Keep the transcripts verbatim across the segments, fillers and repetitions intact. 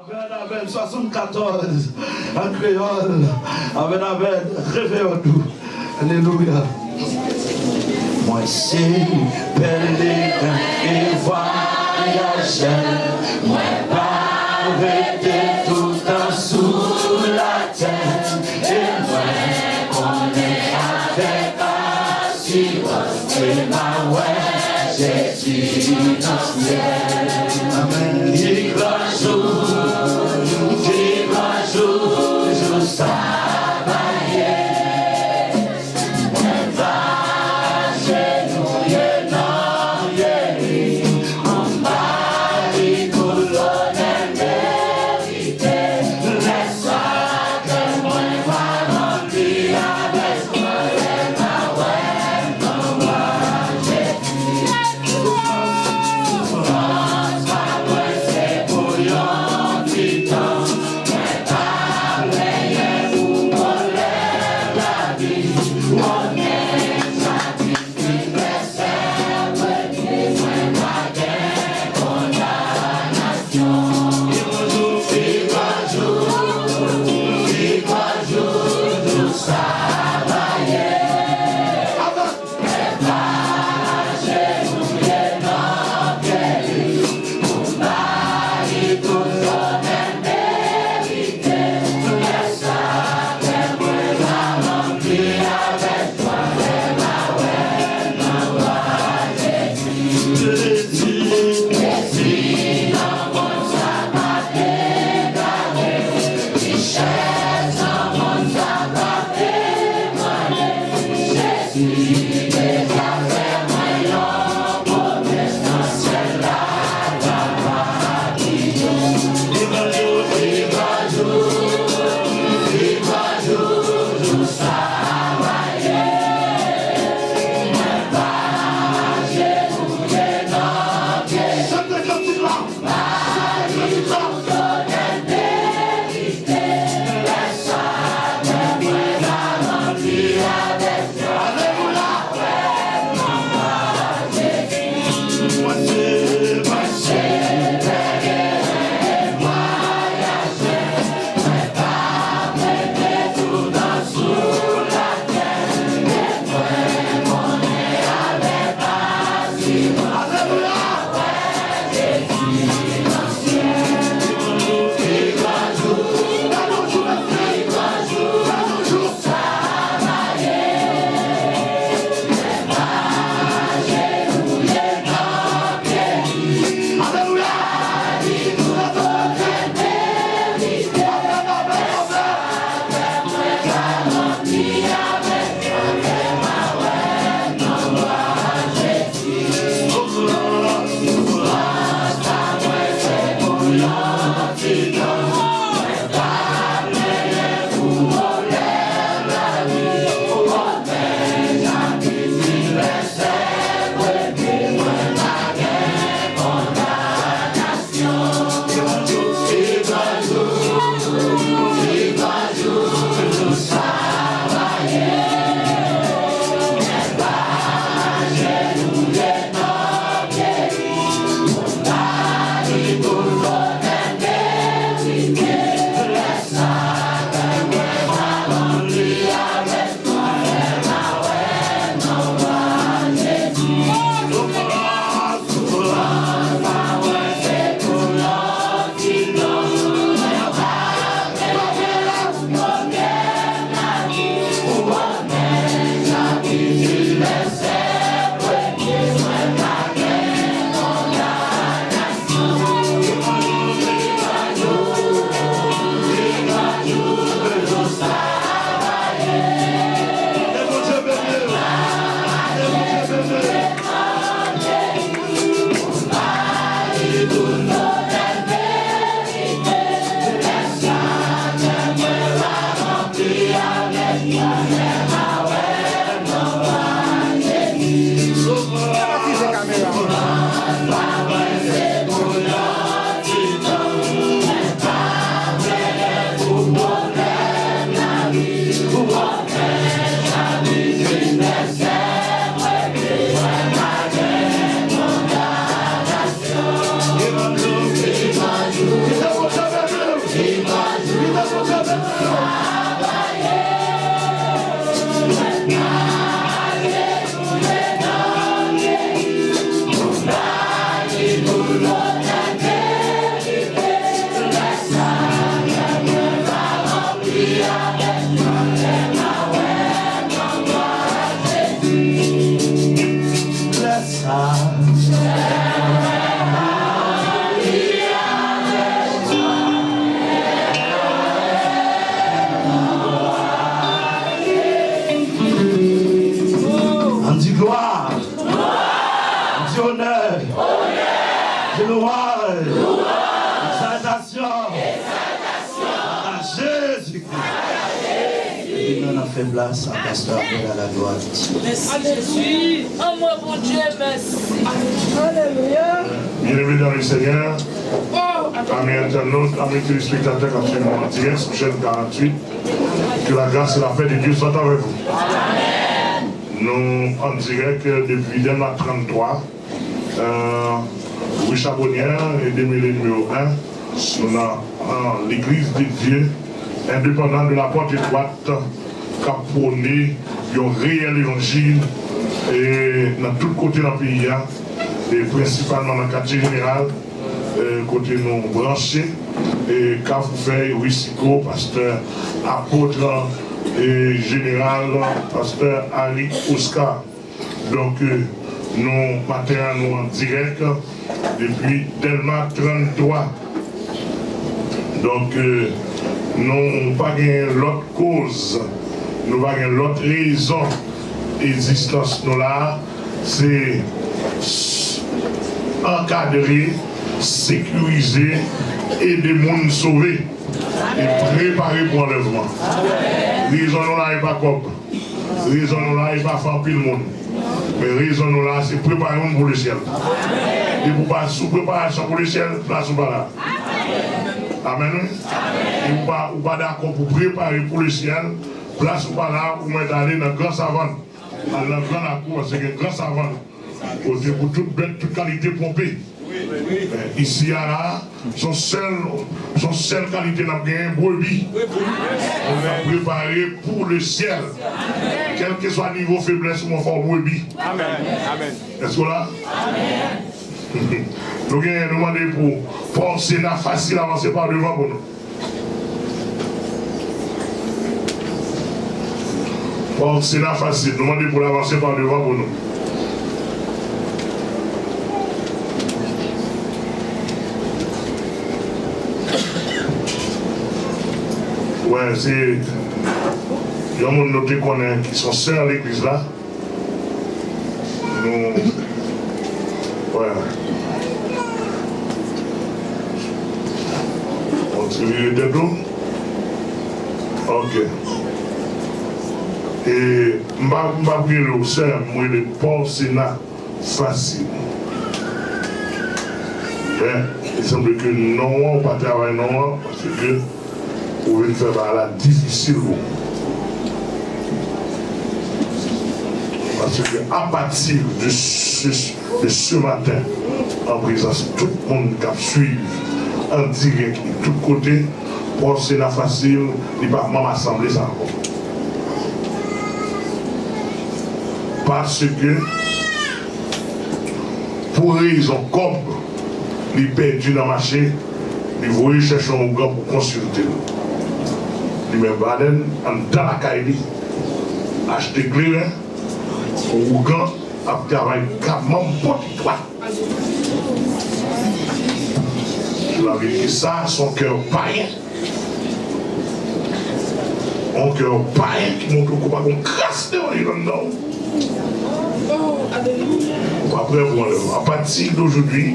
Amèn, amèn. Swasannkatòz, an kreyòl. Amèn, amèn. Reveye w tou. Alelouya. Mwen se pèlerin e vwayajè, mwen pa rete toutan sou latè, e mwen konnen avèk asirans ke m a wè Jezi nan syèl. Amèn. Li gran jou, li gran jou, jou sa va ye. Mwen va ajenouye nan pye li, anba li tout lonè merite. Lè sa kè mwen va ranpli avèk jwa, lè m a wè manman Jezi. Maintenant, n ap fè plas a pastè Abel à la gloire. Mèsi, Jezi. Anmwe, Bondye, mèsi. Alelouya. Bien-aimés dans le Seigneur, amis internautes, amis téléspectateurs k ap swiv nou an dirèk sou chèn karanntuit, que la grâce et la paix de Dieu soient avec vous. Nou an dirèk depi Dèlma tranntwa, euh, rue Charbonnière, e demele nimewo en, nou nan, nan Legliz de Dye Endepandan de la Pòt Etwat, k ap pwone yon reyèl evanjil, e nan tout kote nan peyi a, e prensipalman nan katye jeneral, e kote nou branche, e Kafou Fèy, Ri Siko, pastè apot, e jeneral, pastè Harry Oscar. Donk, euh, nou, maten an, nou an dirèk depi Dèlma tranntwa. Donk, euh, nou pa gen lòt koz, nou pa gen lòt rezon egzistans nou la, se s-, ankadre, sekirize, ede moun sove e prepare pou anlèvman. Rezon nou la e pa kòb. Rezon nou la, e pa fè anpil moun. Men rezon nou la, se prepare moun pou lesyèl. Depi w pa sou preparasyon pou lesyèl, plas ou pa la. Amèn, wi. Depi w pa, ou pa dakò pou prepare pou lesyèl, plas ou pa la, ou mèt ale nan gran savann. Al nan gran lakou, paske gen gran savann. Kote pou tout bèt, tout kalite twonpe. Isi a la, se yon sèl, se yon sèl kalite n ap genyen, brebi. N ap prepare pou lesyèl. Kèlkeswa nivo feblès ou an, fò w brebi. Amèn. Amèn. Èske w la? Amèn. Nou genyen, nou mande pou Pòsena Fasil avanse pa devan pou nou. Pòsena Fasil, nou mande pou l avanse pa devan pou nou. Wè, se yon moun nou te konnen ki se yon sè legliz la. Nou, wè. On ti vire tèt ou? Ok. E m pa, m pa rele w sè, m rele Pòsena Fasil. Men, il semble que non an, ou pa travay non an, paske ou vin fè bagay la difisil pou ou. Paske apati de se, de se maten, an prezans tout moun k ap swiv an dirèk e tout kote, Pòsena Fasil, li pa manm asanble sa ankò. Paske, pou rezon kòb, li pèdi nan mache, li voye chèche yon ougan pou konsilte l. Li menm pa ladann, anndan lakay li, achte kleren, ougan ap travay ka manm pòt etwat. Sa vle di sa, se yon kè payen. Yon kè payen ki montre w pa gen gras levanjil anndan w. Ou pa prè pou anlèvman. A pati de jodi,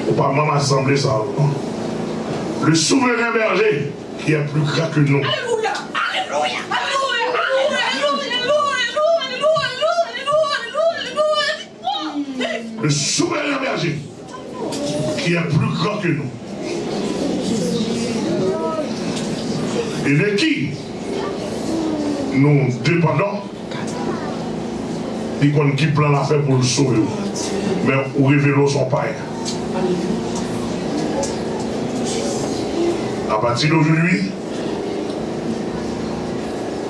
ou pa manm asanble sa ankò. Le souverain berger qui est plus grand que nous. Alelouya! Alelouya! Le souverain berger qui est plus grand que nous. Et de qui nous dépendons, li konn ki plan l ap fè pou l sove w. Men ou revele w se yon payen. A pati de jodi,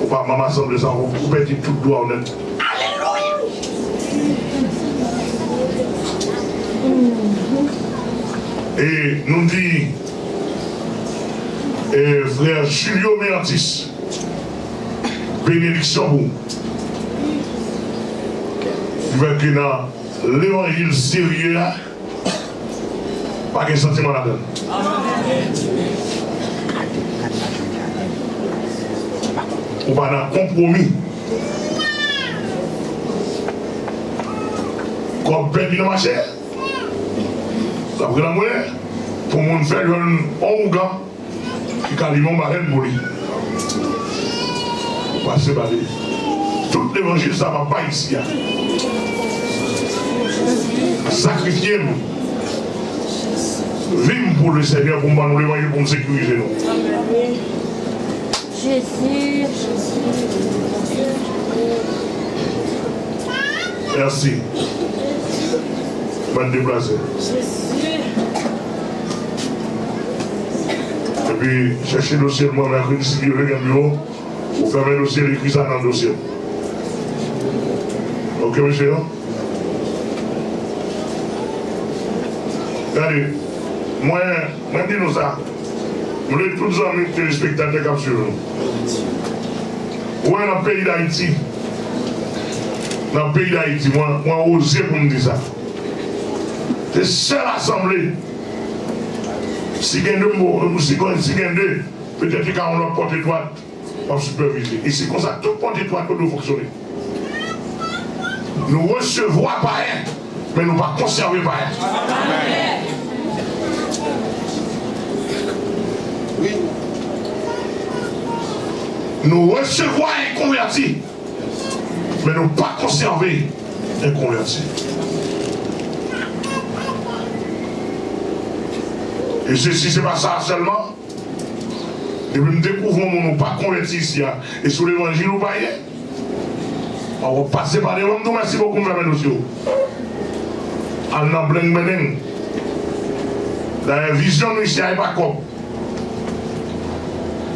ou pa manm asanble sa, ou pèdi tout dwa w nèt. Alelouya! E nou di, e, frè Julio Méantis, benediksyon pou ou. Ki fè ke nan levanjil serye a, pa gen santiman ladann. Ou pa nan konpwomi. Kòb pèdi nan mache. L ap rele anmwe pou moun fè jwenn yon ougan ki ka limen yon balèn pou li. Pase pale. Tout levanjil sa m ap bay isi a. Sakrifye m. Vi m pou Lesenyè pou m ban nou levanjil pou m sekirize nou. Jezi. Mèsi. Bann deplase. Epi, chèche dosye l mwen mèkredi si Dye vle gen biwo. Ou fèmen dosye l, ekri sa nan dosye l. Oke, mesye yo? Gade, mwen, mwen di nou sa. Mwen vle tout zanmi telespektatè k ap swiv nou. Ou wè nan peyi Dayiti, nan peyi Dayiti, mwen, mwen oze pou m di sa. Se sèl asanble, si gen de mo, si, si gen de, petèt li ka yon lòt pòt etwat, m ap sipèvize. E se konsa tout pòt etwat yo dwe fonksyone. Nou resevwa payen, men nou pa konsève payen. Nou resevwa enkonvèti, men nou pa konsève enkonvèti. E se, si se pa sa sèlman, depi m dekouvri yon moun ou pa konvèti isi a, e sou levanjil ou pa ye, w ap pase pa devan m tou, mèsi bokou, m fèmen dosye w. Al nan blengbendeng. Dayè, vizyon nou isi a, e pa kòb.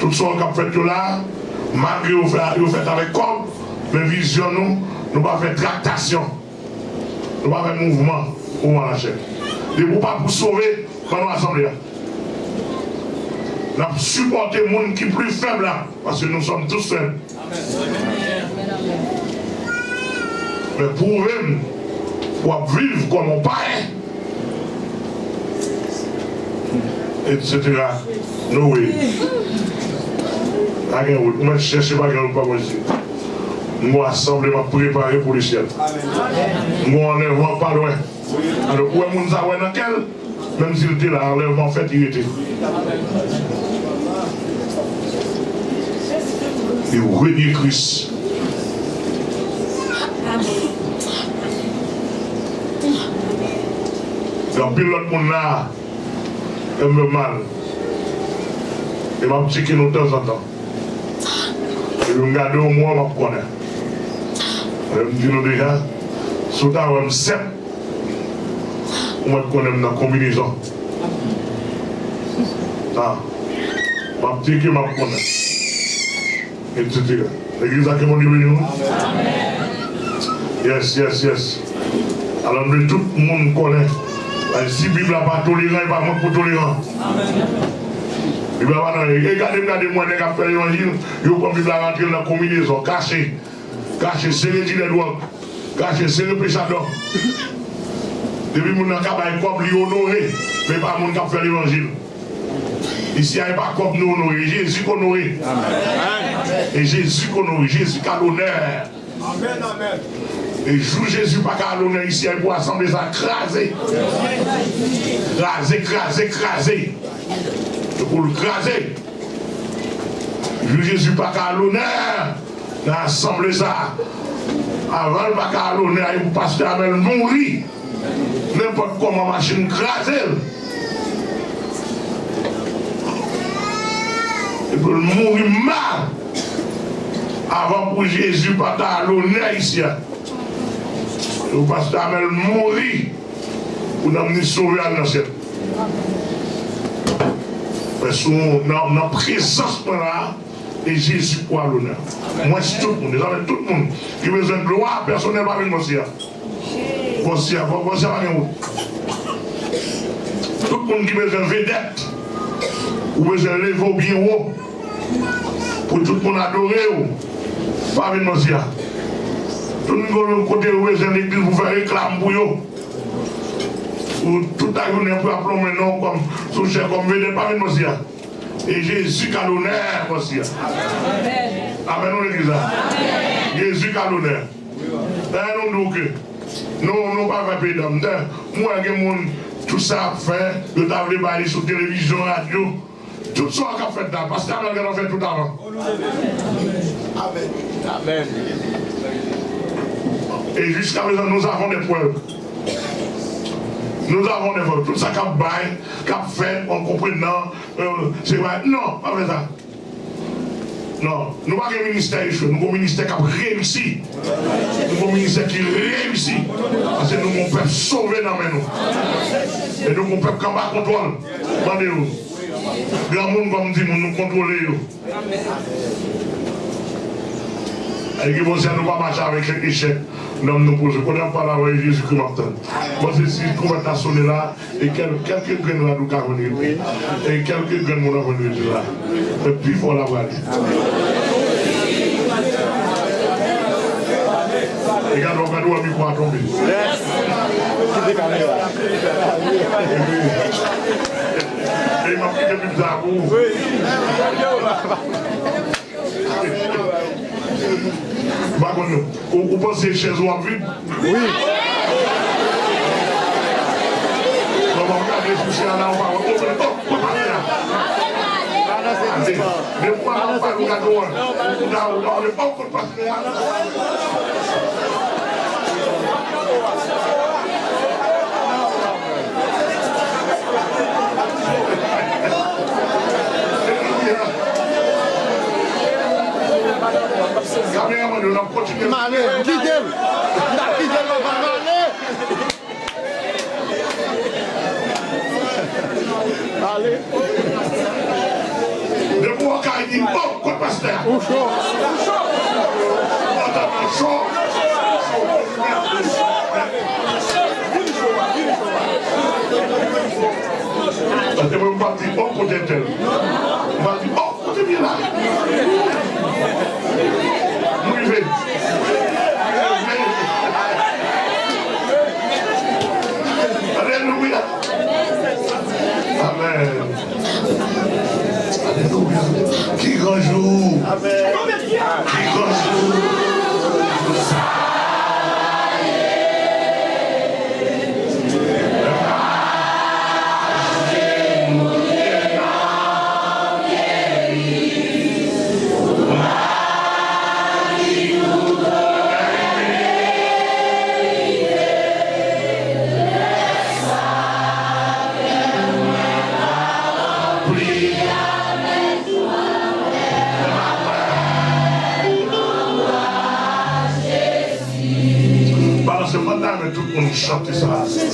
Tout sa k ap fèt yo la, malgre yo fè, yo fèt avèk kòb, men vizyon nou, nou pa fè traktasyon. Nou pa fè mouvman, mouvman lachè. Depi w pa pou sove, ban nou asanble a. N ap sipòte moun ki pli fèb la, paske nous sommes tous faibles. Men pwouve m, w ap viv kòm yon payen, etsetera. No way. Pa gen wout. Ou mèt chèche, pa gen wout pa bò isi. M gon asanble m ap prepare pou lesyèl. M gon anlèvman pa lwen. Alò, ou wè moun sa wè nan kè l, menm si l te la, anlèvman fèt, li rete. Li renye Kris. Gen anpil lòt moun la, yo m fè mal. E m ap tcheke nou tanzantan. Epi m gade w mwen, m ap konnen. Lè m di nou deja, si w ta wè m sèt, ou mèt konnen m nan konbinezon. Ah. M ap tcheke, m ap konnen. Etsetera. Legliz la, ke Bondye beni nou. Yes, yes, yes. Alò, m vle tout moun konnen, si Bib la pa toleran, e pa mwen k pou toleran. Bib la pa nan, e gade m, gade m wè nèg ap fè levanjil, yo pran Bib la rantre l nan konbinezon, kache, kache, sere dilè dwòg, kache, sere pechadò. Depi moun nan ka bay kòb, li onore, men e pa moun k ap fè levanjil. Isi a, e pa kòb nou onore, e Jezi k onore. E Jezi k onore, Jezi k a lonè. Amèn, amèn. E jou Jezi pa ka al onè isi a, e pou asanble sa kraze. Kraze, kraze, kraze. E pou l kraze. Jou Jezi pa ka al onè nan asanble sa. Avan l pa ka al onè a, e pou pastè Amèl mouri. Nenpòt kòman machin kraze l. Epi l mouri mal. Avan pou Jezi pa ta al onè isi a. Epi pastè Amèl mouri pou nanm ni sove al nan syèl. Men sou, nan, nan prezans mwen la, e Jezi pou al onè. Mwen, si tout moun, dezòmè tout moun ki bezwen glwa pèsonèl pa vin bò isi a. Bò isi a, bò, bò isi a pa gen wout. Tout moun ki bezwen vedèt, ou bezwen leve w byen wo pou tout moun adore w, pa vin bò isi a. Tout moun kote ou bezwen legliz pou fè reklam pou yo. Ou tout la jounen pou ap lonmen non w kòm sou chè kòm vedèt, pa vin bò isi a. E Jezi ka lonè bò isi a. Amèn, wi, legliz la. Jezi ka lonè. Dayè, nou di w ke nou, nou pa fè peyi dam. M wè gen moun, tout sa y ap fè, yo ta vle ba li sou televizyon, radyo. Tout sa k ap fèt la, pastè Amèl gentan fè tout avan. Amèn. Amèn. Et jusqu'à présent, nous avons des preuves. Nous avons des preuves. Tout sa k ap bay, k ap fèt, on konprann nan, euh, se pa, non, pa vre sa. Non, nou pa gen ministè echwe, nou gen ministè k ap reyisi. Nou gen ministè ki reyisi. Paske nou gen yon pèp sove nan men nou. E nou gen yon pèp k anba kontwòl. Mande yo. Granmoun kòm timoun, nou kontwole yo. E ki bon, si nou pa mache avèk echèk, nanm nou poze. Kote m ap pale avè Jezikri, m ap tann. Bon, se si twonpèt la sone la, e kèl-, kèlke grenn radou ka jwenn rete. E kèlke grenn moun ap jwenn rete la. Men pi fò la prale. E gade, w ap gade, w ap mikwo a tonbe. Kite kamera. Epi, e m ap kite Bib sa pou ou. M pa konn, ou, ou panse chèz ou ap vid? Wi. Bon, bon, gade sou chè a la, ou pa wè. Oh, oh, oh, pastè a. Gade. Defwa, ou pa, ou gade, ou, ou, ou, ou, oh, kot pastè a. Kameramann yo, n ap kontinye. M ale, m kite l. M t ap kite l, papa, m ale. Ale. Depi w kay di, oh, kot pastè a? Ou cho. Ou cho. Pantalon cho. Paske mwen, m p ap di, oh, kote entèl. M p ap di, oh, kote m ye la? M rive. Alelouya. Amèn. Alelouya. Ki gran jou. Ki gran jou. Balanse, mwen ta renmen tout moun chante sa. Mwen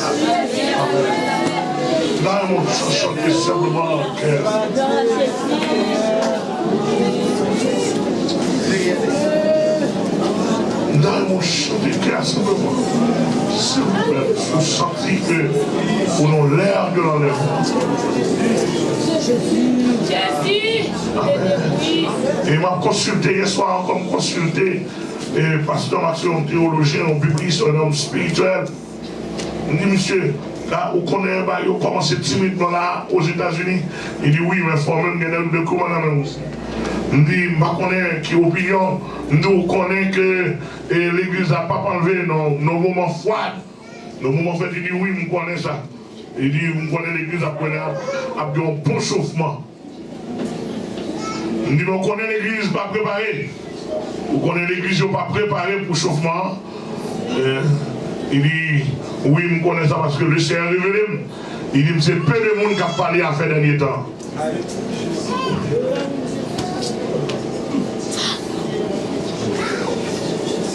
ta renmen w chante senpleman nan kè. Mwen ta renmen w chante kè a senpleman. Silvouplè, si w santi ke ou nan lè de l'enlèvement. Amèn. E m ap konsilte, yè swa ankò m konsilte E pastè Max, yon teyolojyen, yon biblis, yon nonm espirityèl. M di, "Misye, la, ou konnen, ba, yo kòmanse timidman la, Ozetazini?" Li di, "Wi, men fò menm gen de dokiman nan men w osi." M di, "M pa konnen ki opinyon." M di, "Ou konnen ke, e, legliz la p ap anlve nan, nan moman fwa, nan moman fèt." Li di, "Wi, m konnen sa." Li di, "M konnen legliz ap, ap, ap gen yon bon chofman." M di, "Men w konnen legliz pa prepare. Ou konnen legliz yo pa prepare pou chofman an." Eh, li di, "Wi, m konnen sa paske Lesenyè revele m." Li di m, "Se pe de moun k ap pale afè dènye tan."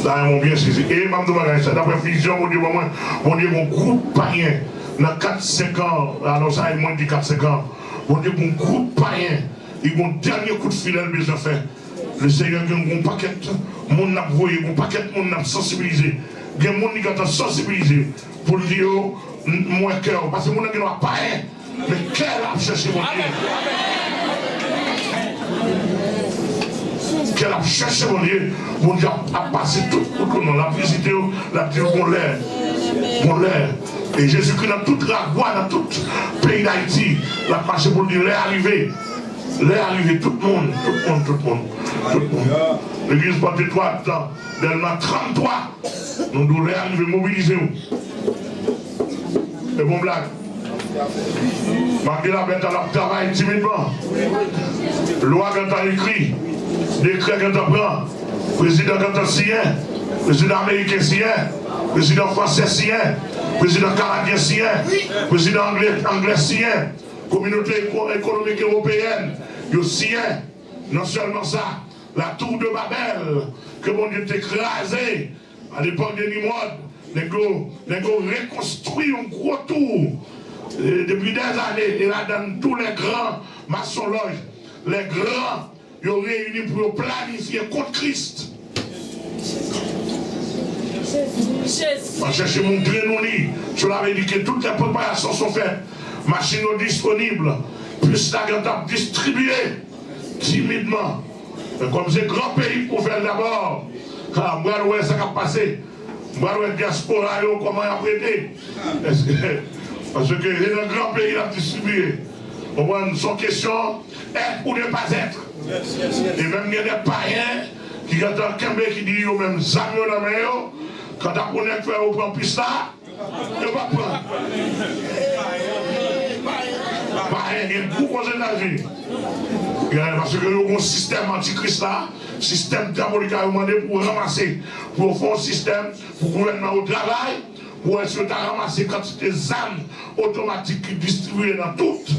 Sa, mwen byen sezi. E m ap di w bagay sa, daprè vizyon Bondye ban mwen, Bondye gon gwoup payen nan kat, senk an, alò sa e mwen di kat, senk an, Bondye gon gwoup payen, li gon dènye kout filè l bezwen fè. Lesenyè gen yon pakèt moun l ap voye, yon pakèt moun l ap sansibilize. Gen moun li gentan sansibilize pou l di yo, "M, m wè kè w." Paske moun nan gen dwa payen, men kè l ap chèche Bondye. Kè l ap chèche Bondye, Bondye ap, ap pase tout kote w nan, l ap vizite w, l ap di w, "Gon lè, gon lè." E Jezikri nan tout ragwa, nan tout peyi Dayiti, l ap mache pou l di, "Lè a rive." Lè a rive, tout moun, tout moun, tout moun, tout moun. Legliz Pòt Etwat, Dèlma tranntwa, nou di w lè a rive, mobilize w. E bon blag. Malgre labèt la ap travay timidman, lwa gentan ekri, dekrè gentan pran, prezidan gentan siyen, prezidan ameriken siyen, prezidan fransè siyen, prezidan kanadyen siyen, prezidan anglè, anglè siyen, kominote eko- ekonomik ewopeyèn yo siyen. Non sèlman sa, la tour de Babel ke Bondye te kraze a lepòk de Nimwòd, nèg yo, nèg yo rekonstwi yon gwo tou. E depi dèzane, e ladan tou lè gran masonlòj, lè gran yo reyini pou yo planifye kont Kris. Mwen chèche montre nou li. Cela veut dire que toutes les préparations sont faites. Machin yo disponib. Pis la gentan ap distribiye timidman. Men kòm se gran peyi k pou fè l dabò, ha, m pral wè sa k ap pase. M pral wè dyaspora yo kòman y ap rete. Èske, paske se nan gran peyi l ap distribiye. Konprann, se yon kesyon être ou ne pas être. E menm gen de payen ki gentan kenbe, ki di yo menm zam yo nan men yo, kanta pou nèg fè yo pran pis la, yo p ap pran. Payen gen gwoup Ozetazini. Gen, paske yo gon sistèm antikris la, sistèm dyabolik la, yo mande pou ranmase, pou yo fè yon sistèm pou gouvènman yo travay, pou wè si yo ta ranmase kantite zam otomatik ki distribiye nan tout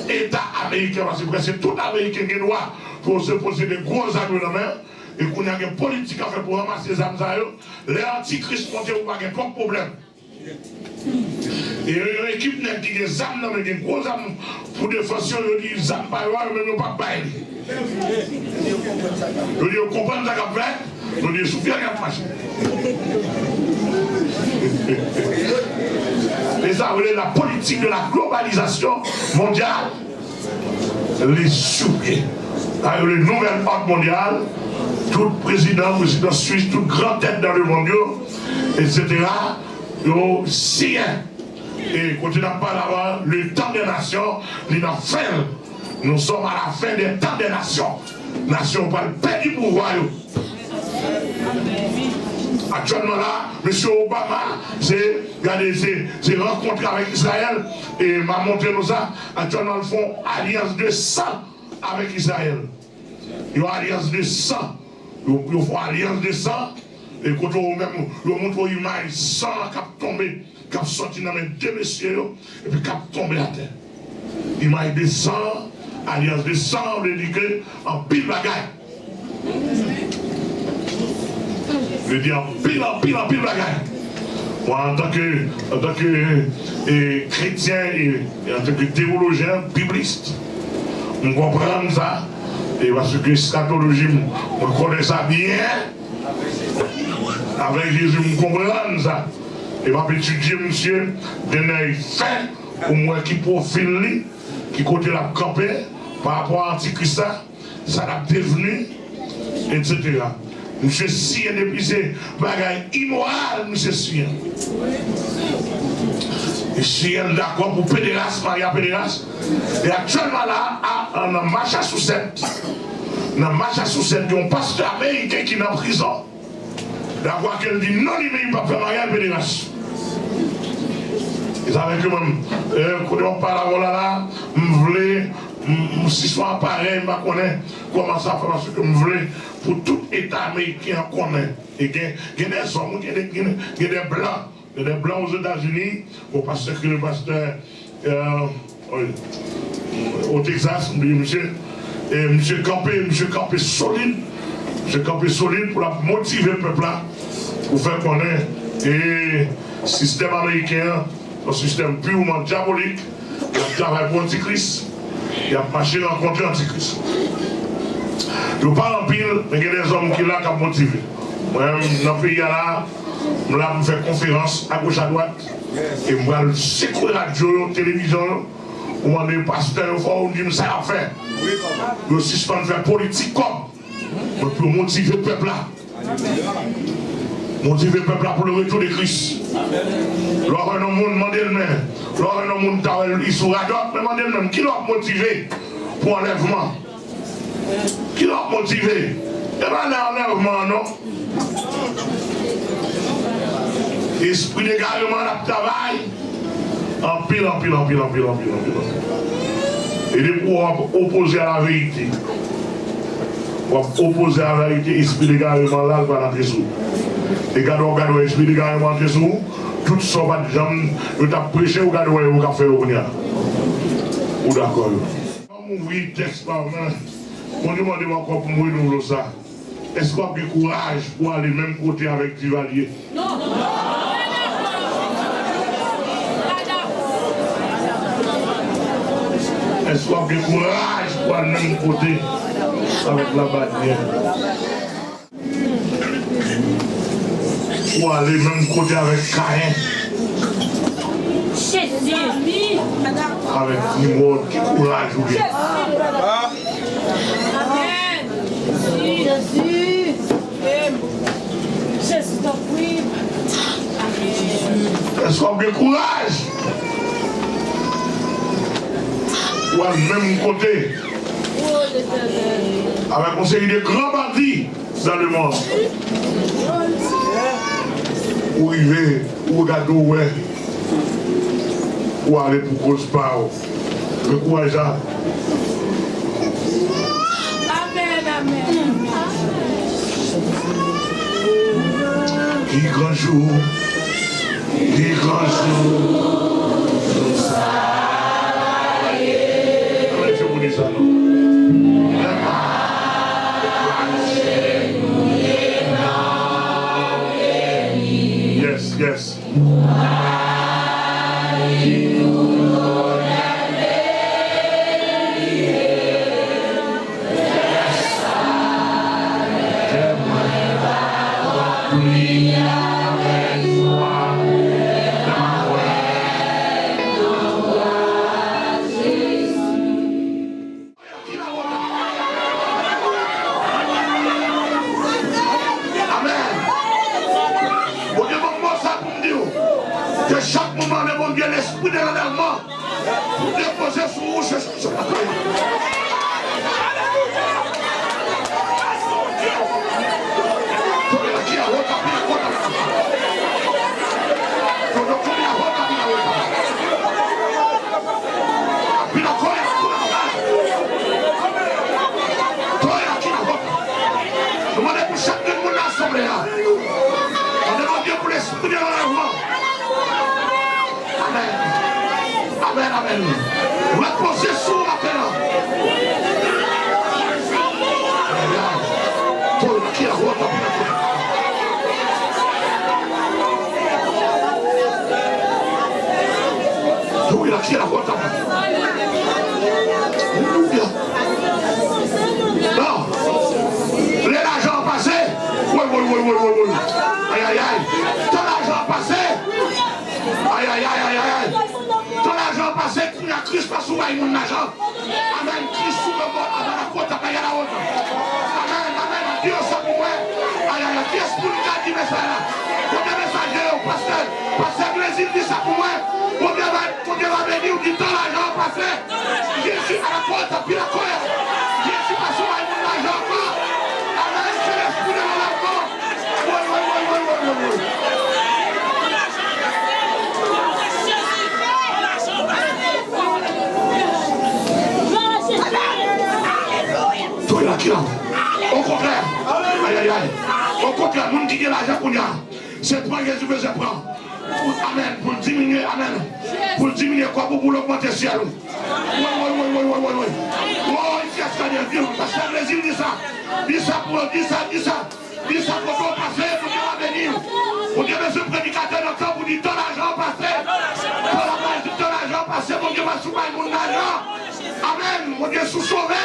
eta ameriken, paske prèske tout ameriken gen dwa pou yo se posede gwo zam yo nan men, e kounye a gen politik a fè pou ranmase zam sa yo. Lè antikris monte, ou pa gen twòp pwoblèm. E yon ekip nèg ki gen zam nan men, gen gwo zam pou defans yo, yo di zam pa yo a, yo menm yo p ap bay li. Yo di yo konprann sa k ap fèt, yo di sou fyèl y ap mache. E sa yo rele la politique de la globalisation mondiale. Li sou pye. Sa yo rele nouvel ordre mondial. Tout prezidan, prezidan Swis, tout gran tèt dans le monde yo, et cetera, yo siyen. E kote n ap pale avan, le temps des nations, li nan fen l. Nous sommes à la fin des temps des nations. Nasyon yo pral pèdi pouvwa yo. Aktyèlman la, mesye Obama, se, gade, se, se rankontre avèk Izrayèl, e m a montre nou sa. Aktyèlman, l fè yon alyans de san avèk Izrayèl. Yon alyans de san. Yo, yo fè yon alyans de san. E kote yo menm, yo montre w imaj san an k ap tonbe, k ap sòti nan men de mesye yo, epi k ap tonbe atè. Imaj de san, alyans de san, vle di ke anpil bagay. Vle di anpil, anpil, anpil bagay. Mwen, antanke, antanke, e, kretyen, e, e antanke teyolojyen, biblis, m konprann sa. E paske eskatoloji, m, mwen konnen sa byen. Avèk Jezi, m konprann sa. E m ap etidye misye, denyè fen, pou m wè ki pwofil li, ki kote l ap kanpe, pa rapò a antikris la, sa l ap devni, etsetera. Misye siyen depi se bagay imoral, misye siyen. Li siyen l dakò pou pederas, marye a pederas. E aktyèlman la, a, a, nan Massachusetts, nan Massachusetts, gen yon pastè ameriken ki nan prizon. Dakò ke l di non, li menm, li p ap fè maryaj pederas. E sa fè ke mwen, e, kote m ap pale avè w la, la, m vle, m, m, si se yon aparèy, m pa konnen kòman sa fè, paske m vle pou tout eta ameriken an konnen. E gen, gen de zòm, gen de, gen de, gen de blan. Gen de blan Ozetazini, bon, pastè ki rele pastè, e, o Texas, m bliye misye. E misye kanpe, misye kanpe solid. Misye kanpe solid pou l ap motive pèp la, pou fè konnen, e, sistèm ameriken an, yon sistèm pirman dyabolik, y ap travay pou antikris, y ap mache rankontre antikris. Yo pa anpil, men gen de zòm ki la k ap motive. Mwen menm, nan peyi a la, m la pou m fè konferans agoch adwat, e m pral sekwe radyo yo, televizyon yo, pou mande pastè yo, fò yo di m sa y ap fè. Yo sispann fè politik kòb. Mwen pou yo motive pèp la. Motive pèp la pou le retour de Christ. Lè w wè yon moun, mande l men. Lè w wè yon moun, ta wè li sou radòt, men mande l menm, ki lè w ap motive pou anlèvman? Ki lè w ap motive? E pa nan anlèvman an non. Espri degareman an ap travay. Anpil, anpil, anpil, anpil, anpil, anpil, anpil. E depi w ap opoze a laverite, w ap opoze a laverite, espri legareman la, l pral antre sou ou. E gade w, gade w, espri legareman antre sou ou. Tout sa w pa t janm, yo t ap preche, ou gade w, yo k ap fè yo kounye a. Ou dakò, yo. Ban m ouvri tèks pa mwen. Bondye mande m ankò pou m renouvle sa. Èske w ap gen kouraj pou ale menm kote avèk Divalye? Non. Èske w ap gen kouraj pou al menm kote avèk Labanyè? Pou ale menm kote avèk Kayen? Jezi! Avèk Nimwòd, ki kouraj ou gen? Amèn! Jezi! Jezi, tanpri. Èske w ap gen kouraj pou al menm kote avèk yon seri de gran bandi dans le monde? Ou rive, ou gade, ou wè, ou ale pou koz pa w. Men kouraj la. Amèn, amèn, amèn. Ki gran jou, ki gran jou sa ye. Ann leve pou li sa, non. Yes, yes. Amèn. Bondye ban m mo sa pou m di w. Ke chak moman, men Bondye, lespri de lanèvman pou depoze sou ou, se, se, se, Toya ki la vòt. Nou mande pou chak grenn moun nan asanble a. Mande Bondye pou lespri de lanèvman. Amèn. Amèn, amèn. Repoze sou ou maten an. Ayayay. Toya ki la vòt. Toya ki la vòt. Alelouya. Non. Lè lajan an pase. Woy, woy, woy, woy, woy, woy. Ayayay. Tan lajan an pase. Ayayay, ayayay. Tan lajan an pase, kounye a Kris pa sou bay moun lajan. Amèn. Kris sou mwen bò, amèn, a kota pa y a la wota. Amèn, amèn. Di yo sa pou mwen. Ayayay. Kiyès moun ki ka di mesaj la? Kote mesaje yo, pastè? Pastè Brezil di sa pou mwen. Bondye va Bondye va beni w, di tan lajan an pase. Jezi pa dakò, tanpri dakò. Jezi pa sou bay moun lajan ankò. Amèn, se lespri de lanèvman. Woy, woy, woy. Toya ki la. Okontrè. Ayayay. Okontrè, moun ki gen lajan kounye a. Se pran Jezi bezwen pran. Pou, amèn. Pou l diminye, amèn. Pou l diminye kòb ou, pou l ogmante syèl ou. Woy, woy, woy. Woy, kiyès ka di, di, pastè Brezil di sa. Di sa pou yo, di sa, di sa. Di sa kote w pase, Bondye va beni w. Bondye bezwen predikatè nan tanp pou di tan lajan an pase. Tan lajan an pase, Bondye pa sou bay moun lajan. Amèn. Bondye sou sove.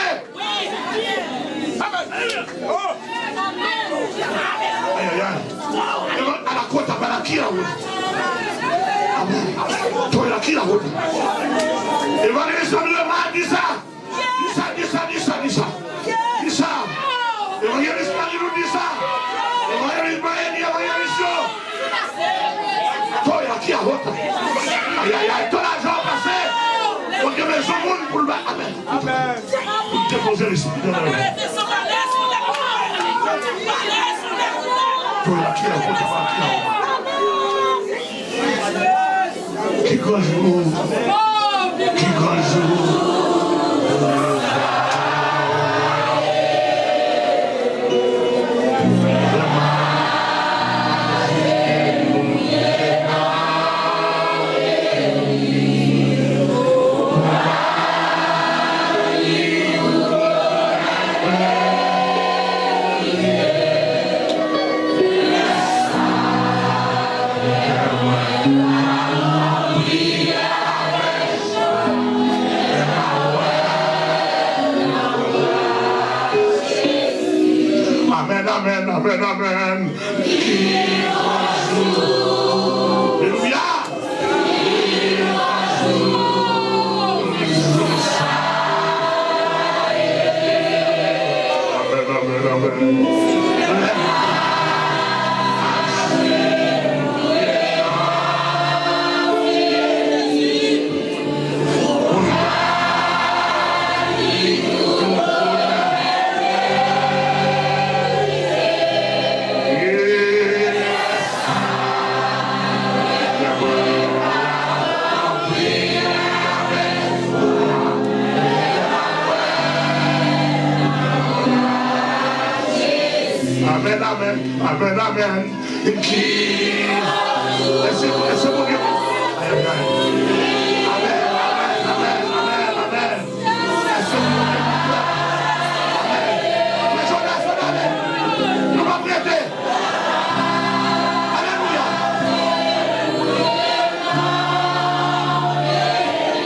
Ayayay. Evan, alakota, balakia, wi. Amèn. Toya ki la wota. Evanjelis Samuel Lemay di sa. Di sa, di sa, di sa, di sa. Di sa. Evanjelis Marilou di sa. Evanjelis Brian di, evanjelis yo. Toya ki a wota. Ayayay, tan lajan an pase. Bondye bezwen moun pou l ba. Amèn. Amèn. Pou depoze lespri nan men. Toya ki a wota, ki a wota. Ki Gran jou, ki gran jou. Amèn, amèn, amèn, amèn. Alelouya. Amèn, amèn, amèn. Amèn, amèn, amèn, amèn. Ki, èske, èske Bondye, ay, ay, ay. Amèn, amèn, amèn, amèn, amèn. Èske Bondye konn fè? Amèn. Mwen, jodi a, jodi a, nou p ap rete. Alelouya.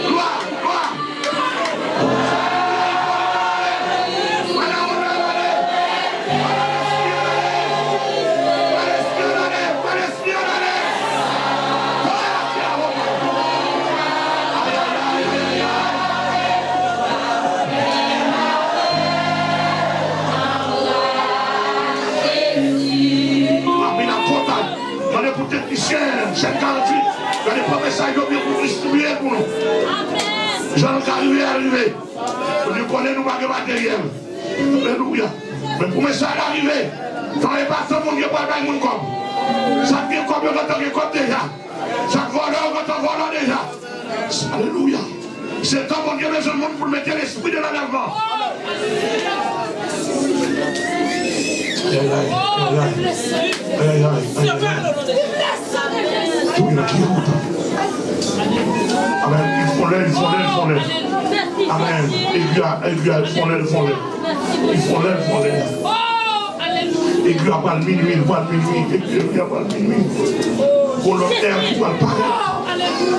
Glwa, glwa. Mande pou teknisyen, chèn karant uit, gade pran mesaj yo byen pou distribiye pou nou. Jan l ka rive a rive. Pou nou konnen nou pa gen materyèl. Alelouya. Men pou mesaj la rive, tan e pa tan moun yo pral bay moun kòb. Sa k gen kòb yo gentan gen kòb deja. Sa k vòlò yo gentan vòlò deja. Alelouya. Se tan Bondye bezwen moun pou l mete lespri de lanlèvman. Ay, ay, ay, ay, ay. Ay, ay, ay, ay, ay. Tou yon ki wout. Amèn. Li fon lè, li fon lè, li fon lè. Amèn. Egwi a, egwi a, li fon lè, li fon lè. Li fon lè, li fon lè. Egwi a pral minui, li pral minui. Egwi a pral minui. Kolòn è a tou pral parèt. Alelouya.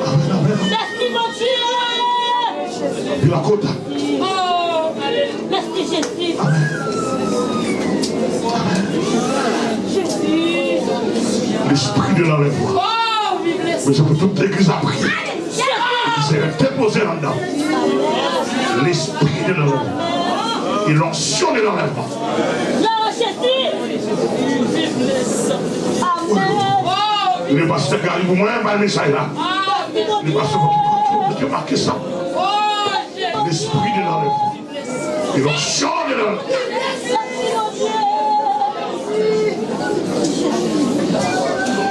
Amèn, amèn. Mèsi, Bondye. Pilakota. Oh, alelouya. Mèsi, Jezi. Amèn. Amèn. Jezi. Lespri de lanlèvman. Oh, viv lespri. Men se pou tout legliz la priye. Jezi. Senyè, depoze anndan. Lespri de lanlèvman. E l'onction de l'enlèvement. Non, Jezi. Amèn. Li pastè Gary pou mwen, bay mesaj la. Li pastè pou mwen, mete make sa. Lespri de l'enlèvement. E l'onction de l'enlèvement.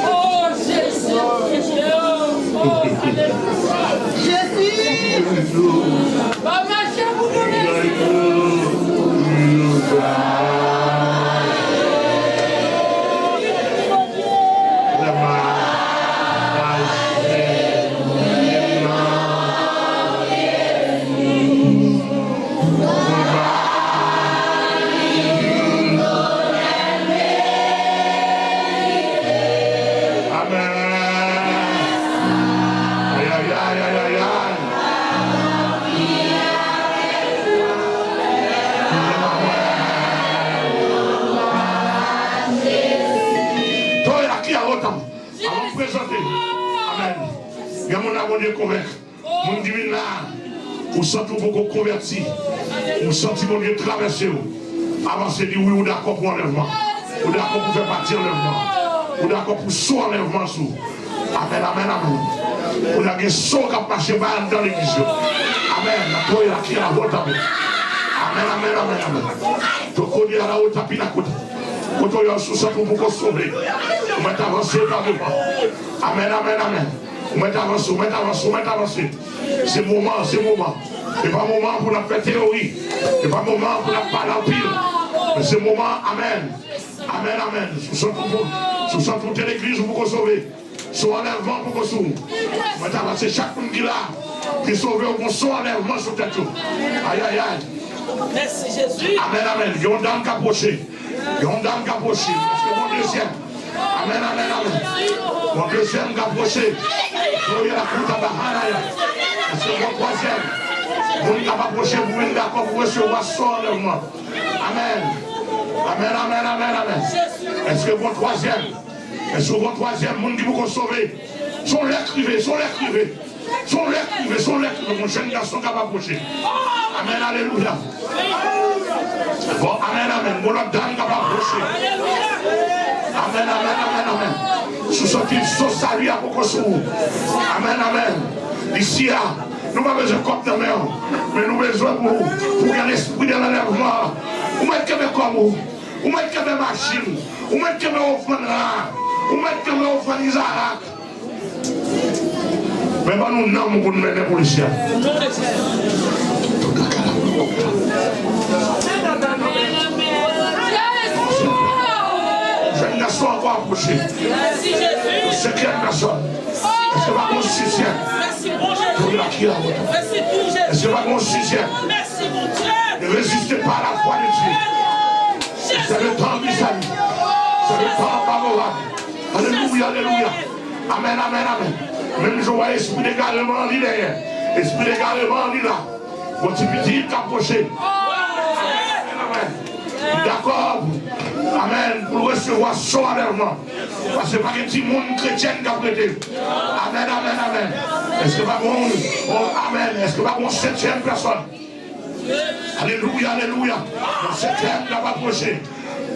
Oh, Jezi. Oh, alelouya. Jezi. Pa mache pou nou, Jezi. Amèn. Ay, ay, ay, ay, ay, ay. Toya ki a otan. Avan m prezante. Amèn. Gen moun la Bondye konvenk. Moun ki vin la, ou santi w poko konvèti, ou santi Bondye travèse w, avanse di wi, ou dakò pou anlèvman, ou dakò pou fè pati anlèvman, ou dakò pou so anlèvman sou. Amèn, amèn, amèn. Kounye a gen son k ap mache ba anndan legliz yo. Amèn. Koye la ki la vòt amèn. Amèn, amèn, amèn, amèn. Toko di a la wota pina kote. Kote w ye sou sant ou poko sove. Ou mèt avanse pa devan. Amèn, amèn, amèn. Ou mèt avanse, ou mèt avanse, ou mèt avanse. Se moman, se moman. Se pa moman pou n ap fè teyori. Se pa moman pou n ap pale anpil. Men se moman, amèn. Amèn, amèn. Sou sant ou, sou sant ou te legliz ou poko sove. Sou anlèvman poko sou ou. Mwen ta panse chak moun ki la, ki sove ou gon son anlèvman sou tèt yo. Ayayay. Mèsi Jezi. Amèn, amèn. Gen yon dam k apwoche. Gen yon dam k apwoche. Èske gon dezyèm? Amèn, amèn, amèn. Gon dezyèm k apwoche. Gloria la puta bahanaya. Èske gon twazyèm? Moun k ap apwoche pou vin dakò pou resevwa son anlèvman. Amèn. Amèn, amèn, amèn, amèn. Èske gon twazyèm? Èske gon twazyèm moun ki poko sove? Se yon lè k rive, se yon lè k rive. Se yon lè k rive, se yon lè k rive. Yon jèn gason k ap apwoche. Amèn, alelouya. Bon, amèn, amèn. Gon lòt dam k ap apwoche. Amèn, amèn, amèn, amèn. Sou sòti, sou sali a poko sou ou. Amèn, amèn. Isi a, nou pa bezwen kòb nan men w, men nou bezwen pou, pou gen lespri de lanlèvman. Ou mèt kenbe kòb ou. Ou mèt kenbe machin. Ou mèt kenbe ofrann la. Ou mèt kenbe ofrann Izarak. Men ban nou nanm ou pou n mennen pou li syèl. Jèn gason ankò apwoche. Senkyèm pèsòn. Èske pa gon sizyèm? Pou la ki la. Èske pa gon sizyèm? Ne résistez pas à la foi de Dieu. C'est le temps du salut. C'est le temps favorable. Alelouya, alelouya. Amèn, amèn, amèn. Menm jan w wè espri degareman an li dèyè. Espri degareman an li la. Gon ti pitit k apwoche. Amèn, amèn. Dakò. Amèn. Pou l resevwa son anlèvman. Paske pa gen timoun kretyèn k ap rete. Amèn, amèn, amèn. Èske pa gon, oh, amèn. Èske pa gon setyèm pèsòn? Alelouya, alelouya. Yon setyèm k ap apwoche.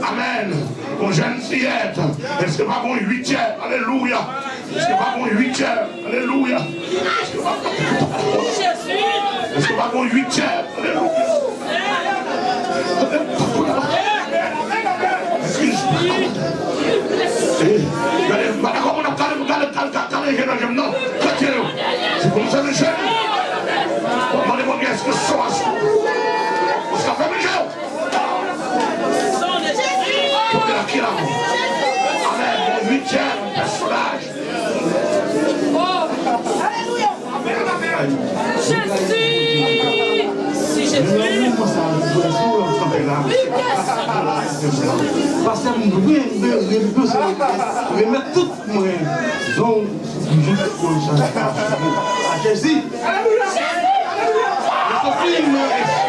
Amèn. Yon jèn fiyèt. Èske pa gon uityèm? Alelouya. Èske pa gon uityèm? Alelouya. Èske pa, èske pa gon uityèm? Alelouya. Eh, gade, m pa dakò moun ap gade, gade, gade, gade, gade je nan je m nan. Gade je yo. Se pou m fèmen je m. Mwen mande Bondye èske son an sou. Ou ka fèmen je w. Kote la ki la? Amèn. Yon uityèm pèsonaj. Jezi! Si Jezi! Pastè, m dwe, m dwe, m dwe remèt tout mwen zong pou jis pou chak a Jezi. Alelouya! Alelouya! Alelouya!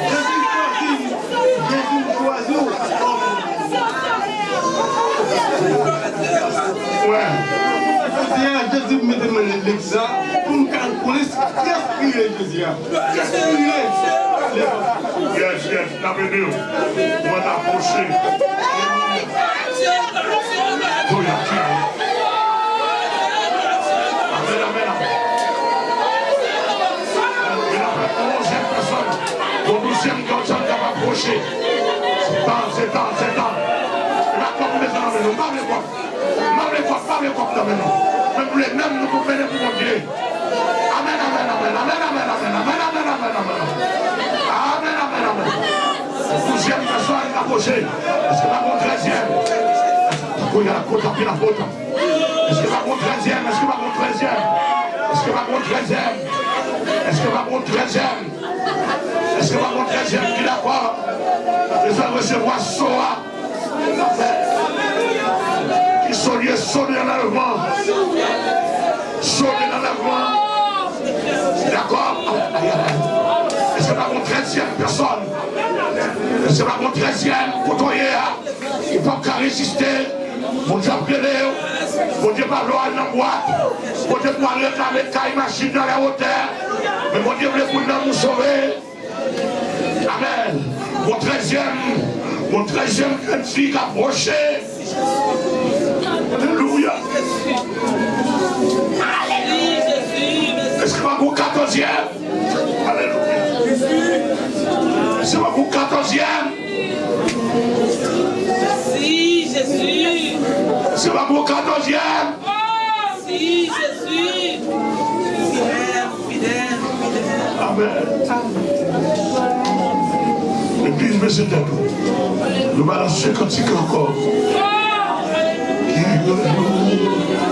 Jezi chwazi m. Jezi chwazi m. Jezi chwazi w. Jodi a, Jezi mete m nan legliz la pou m ka konnen kiyès ki rele Jezi a. Kiyès ki rele? Yes, yes, n ap ede w. Mwen t ap pouse. Glory to God. Amèn, amèn, amèn. Vin avèk yon onzyèm pèsòn. Yon douzyèm pèsòn k ap apwoche. Se tan, se tan, se tan. E pa kòb mezanmi, nou pa vle kòb. M pa vle kòb, pa vle kòb nan men nou. Men m vle menm nou pou mennen pou Bondye. Amèn, amèn, amèn. Amèn, amèn, amèn. Douzyèm pèsòn k apwoche. Èske pa gon trèzyèm? Èske pa gon trèzyèm? Èske pa gon trèzyèm? Èske pa gon trèzyèm? Èske pa gon trèzyèm? Èske pa gon trèzyèm ki dakò? Bezwen resevwa so a. Ki so l ye? So de anlèvman. So de anlèvman. Dakò? Ay, ay, ay. Èske pa gon trèzyèm pèsòn? Èske pa gon trèzyèm kote w ye a? Ou p ap ka reziste. Bondye ap rele w. Bondye pa vle w al nan bwat. Bondye pou w al reklame kay, machin nan lè wotè. Men Bondye vle pou nanm ou sove. Amèn. Gon trèzyèm. Yon trezyèm grenn fig ap woche. Alelouya. Èske pa pou katòzyèm? Alelouya. Èske pa pou katòzyèm? Mèsi, Jezi. Èske pa pou katòzyèm? Mèsi, Jezi. Fidèl, fidèl, fidèl. Amèn. Legliz, bese tèt ou. Nou ba lanse kantik ankò. Ki yon jou.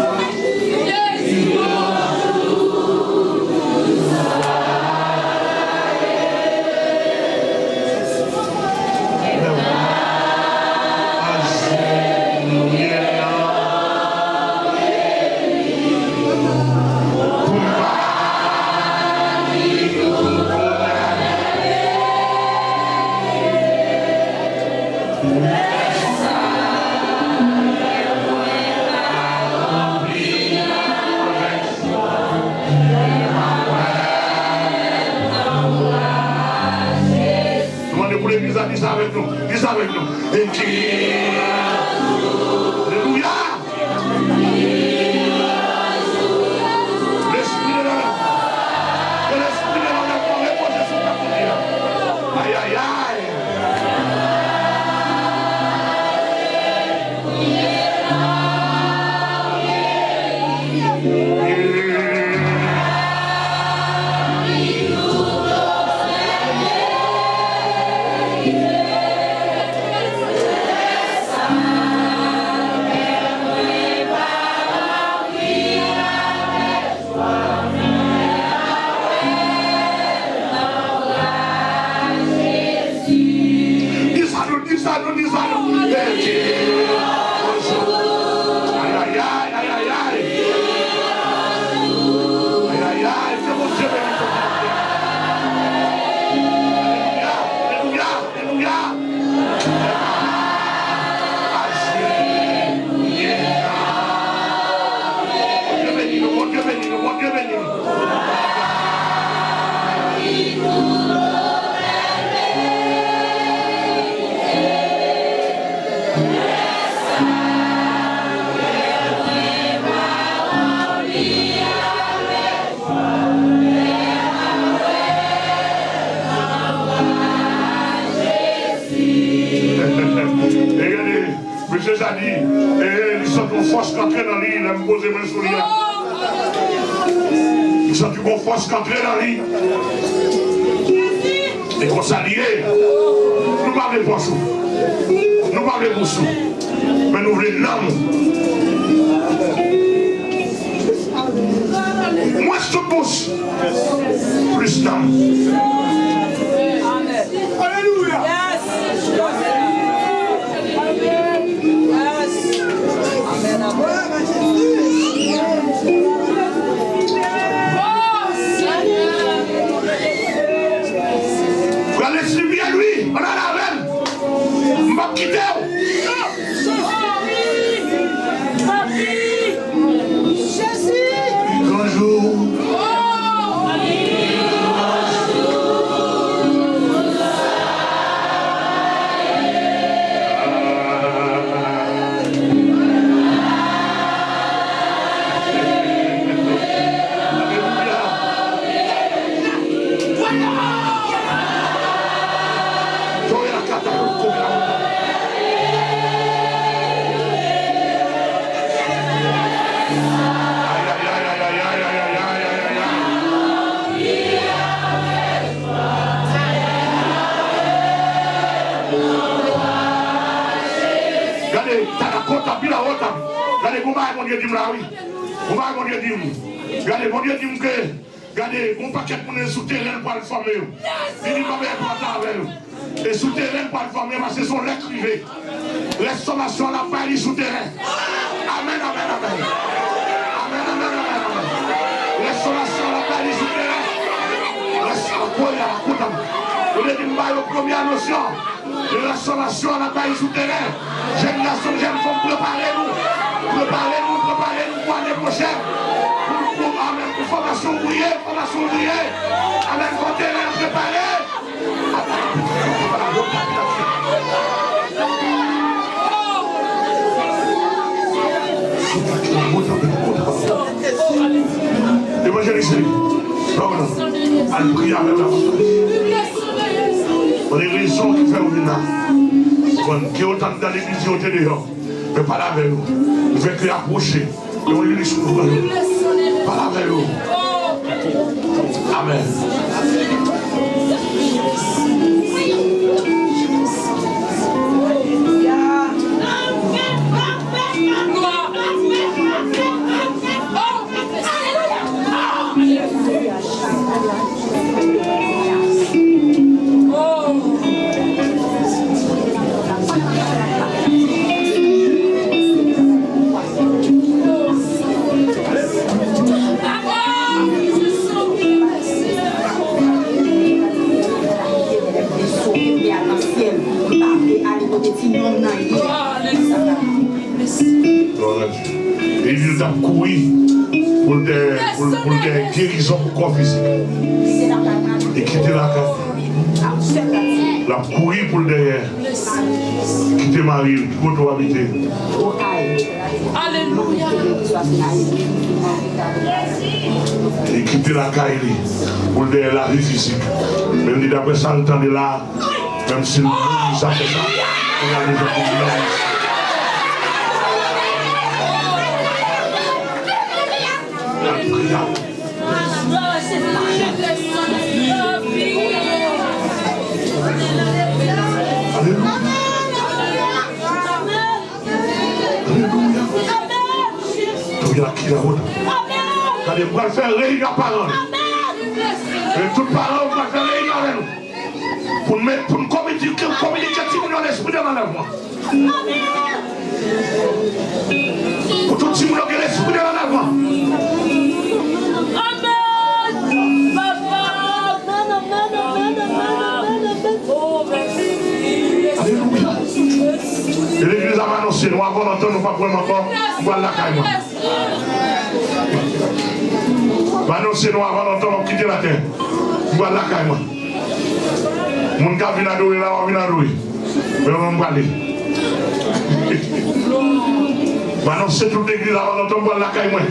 Nou mande pou legliz la di sa avèk nou. Di sa avèk nou. E ki... Alelouya! Lespri de lanmò. Ke lespri de lanmò repoze sou pèp Bondye a. Ayayay! Di sa nou, di sa nou, di sa nou. Ayayay, ayayay. Ayayay, ke Bondye beni nou. Alelouya, alelouya. Alelouya. Bondye beni nou, Bondye beni nou, Bondye beni nou. E gade, mesye sa di, e, li santi yon fòs k antre nan li, lè m poze men sou li a. Li santi yon fòs k antre nan li. E konsa li ye. Nou pa vle pòch ou. Nou pa vle bous ou. Men nou vle nanm ou. Mwens tout bous. Plis nanm. Alelouya. Yes. Yes. Amèn, amèn. Frè Leslie, byen, wi. Ann ale avè m. M p ap kite w. Jezi! Gran jou. Gade, ta ka kontan, pi la wòta. Gade, gon bagay Bondye di m la, wi. Gon bagay Bondye di m. Gade, Bondye di m ke Gade, gon pakèt moun sou teren l pral fòme yo. Li di, "Papa, pran tan avè yo." E sou teren l pral fòme yo, paske se yon lè k rive. Rèstomasyon an ap bay li sou teren. Amèn, amèn, amèn. Amèn, amèn, amèn, amèn. Rèstomasyon an ap bay li sou teren. Rèstomasyon, kounye a, koute m. Ou te di m ba yo premye anons lan. Rèstomasyon an ap bay sou teren. Jèn gason, jèn fanm, prepare nou. Prepare nou, prepare nou pou ane pwochèn. Pou, pou, amèn, pou fòmasyon ouvriye, fòmasyon ouvriye. Amèn, fò teren an prepare. Amèn. Al priye avè l la. Mwen gen rezon ki fè w vin la. Bon, gen otan de legliz yo te deyò. Men pale avè yo. Fè ke apwoche. Yon legliz pou pale. Pale avè yo. Amèn. Glwa a Dye. E li di l t ap kouri pou l te, pou l, pou l te gen gerizon pou kò fizik. Li kite lakay. L ap kouri pou l dèyè. Kite mari l. Ki kote w abite? Alelouya. Li kite lakay li pou l dèyè lavi fizik. Men li, daprè sa l tande la, menm si l mouri, sa fè sa. Pou l al devan pou l nan. Al priye. Alelouya. Alelouya. Alelouya. Gade, m pral fè reyinyon paran yo. E tout paran yo, m pral fè reyinyon avè nou. Pou n met, pou n kominike, kominike timoun yo lespri de lanlèvman. Pou tout timoun yo gen lespri de lanlèvman. Amèn. Papa. Amèn, amèn, amèn, amèn, amèn, amèn. Oh, mèsi. Alelouya. E legliz la va anonse nou, avan lontan nou p ap wè m ankò, m pral lakay mwen. Va anonse nou avan lontan, m ap kite latè. M pral lakay mwen. Moun k ap vin adore la, w ap vin adore. Men mwen, m prale. M anonse tout legliz avan lontan, m pral lakay mwen.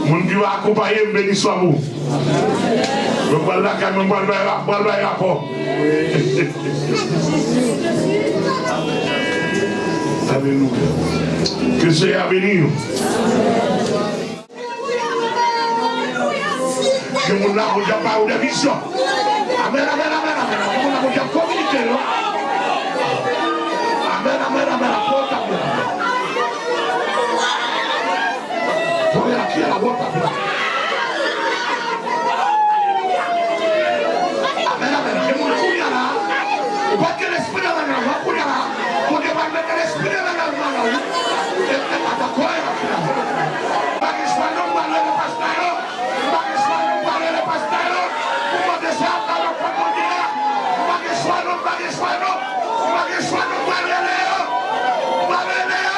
Moun ki va akonpaye m, beni swa pou ou. Mwen pral lakay mwen, m pral bay, pral bay rapò. Alelouya. Ke Seyè a beni nou. Gen moun la, Bondye ap ba yo de vizyon. Amèn, amèn, amèn, amèn. Gen moun la, Bondye ap kominike yo. Amèn, amèn, amèn. Apre w t ap byen. Amèn, amèn. Gen moun kounye a la, ou pa t gen lespri de lanlèvman kounye a la. Bondye pral mete lespri de lanlèvman nan ou. E, e, ata koye la. M pa gen chwa non, m pral rele pastè yo. M pa gen chwa non, m pral rele pastè yo. Pou mande sa, pa nan kont Bondye a. M pa gen chwa non, m pa gen chwa non. M pa gen chwa non, m pral rele yo. M pral rele yo.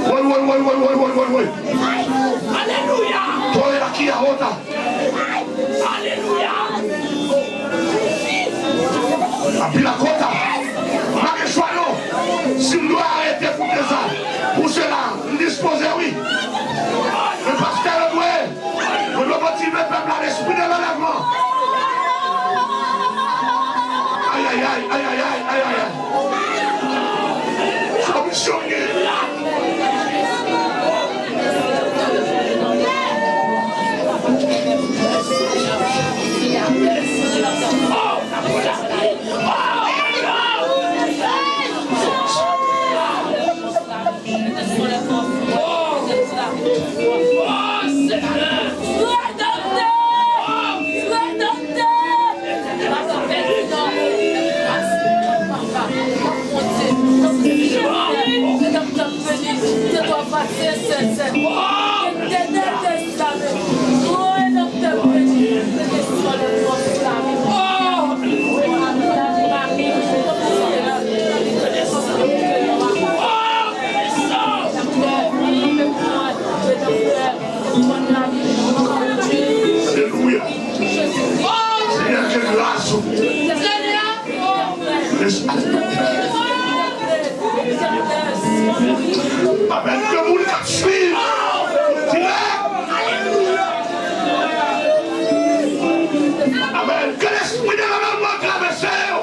Woy, woy, woy, woy. Alelouya. Toye la ki a wota. Alelouya. Apila kota. M pa gen chwa non. Si m dwe arete pou teza, pou sela, m dispoze wi. Men pastè yo dwe. Mwen dwe motive pèp la, lespri de lanlèvman. Ayayay, ayayay, ayayay. Komisyon m gen. Alelouya. Amèn. Ke moun k ap swiv dirèk. Amèn. Ke lespri de lanmò travèse yo.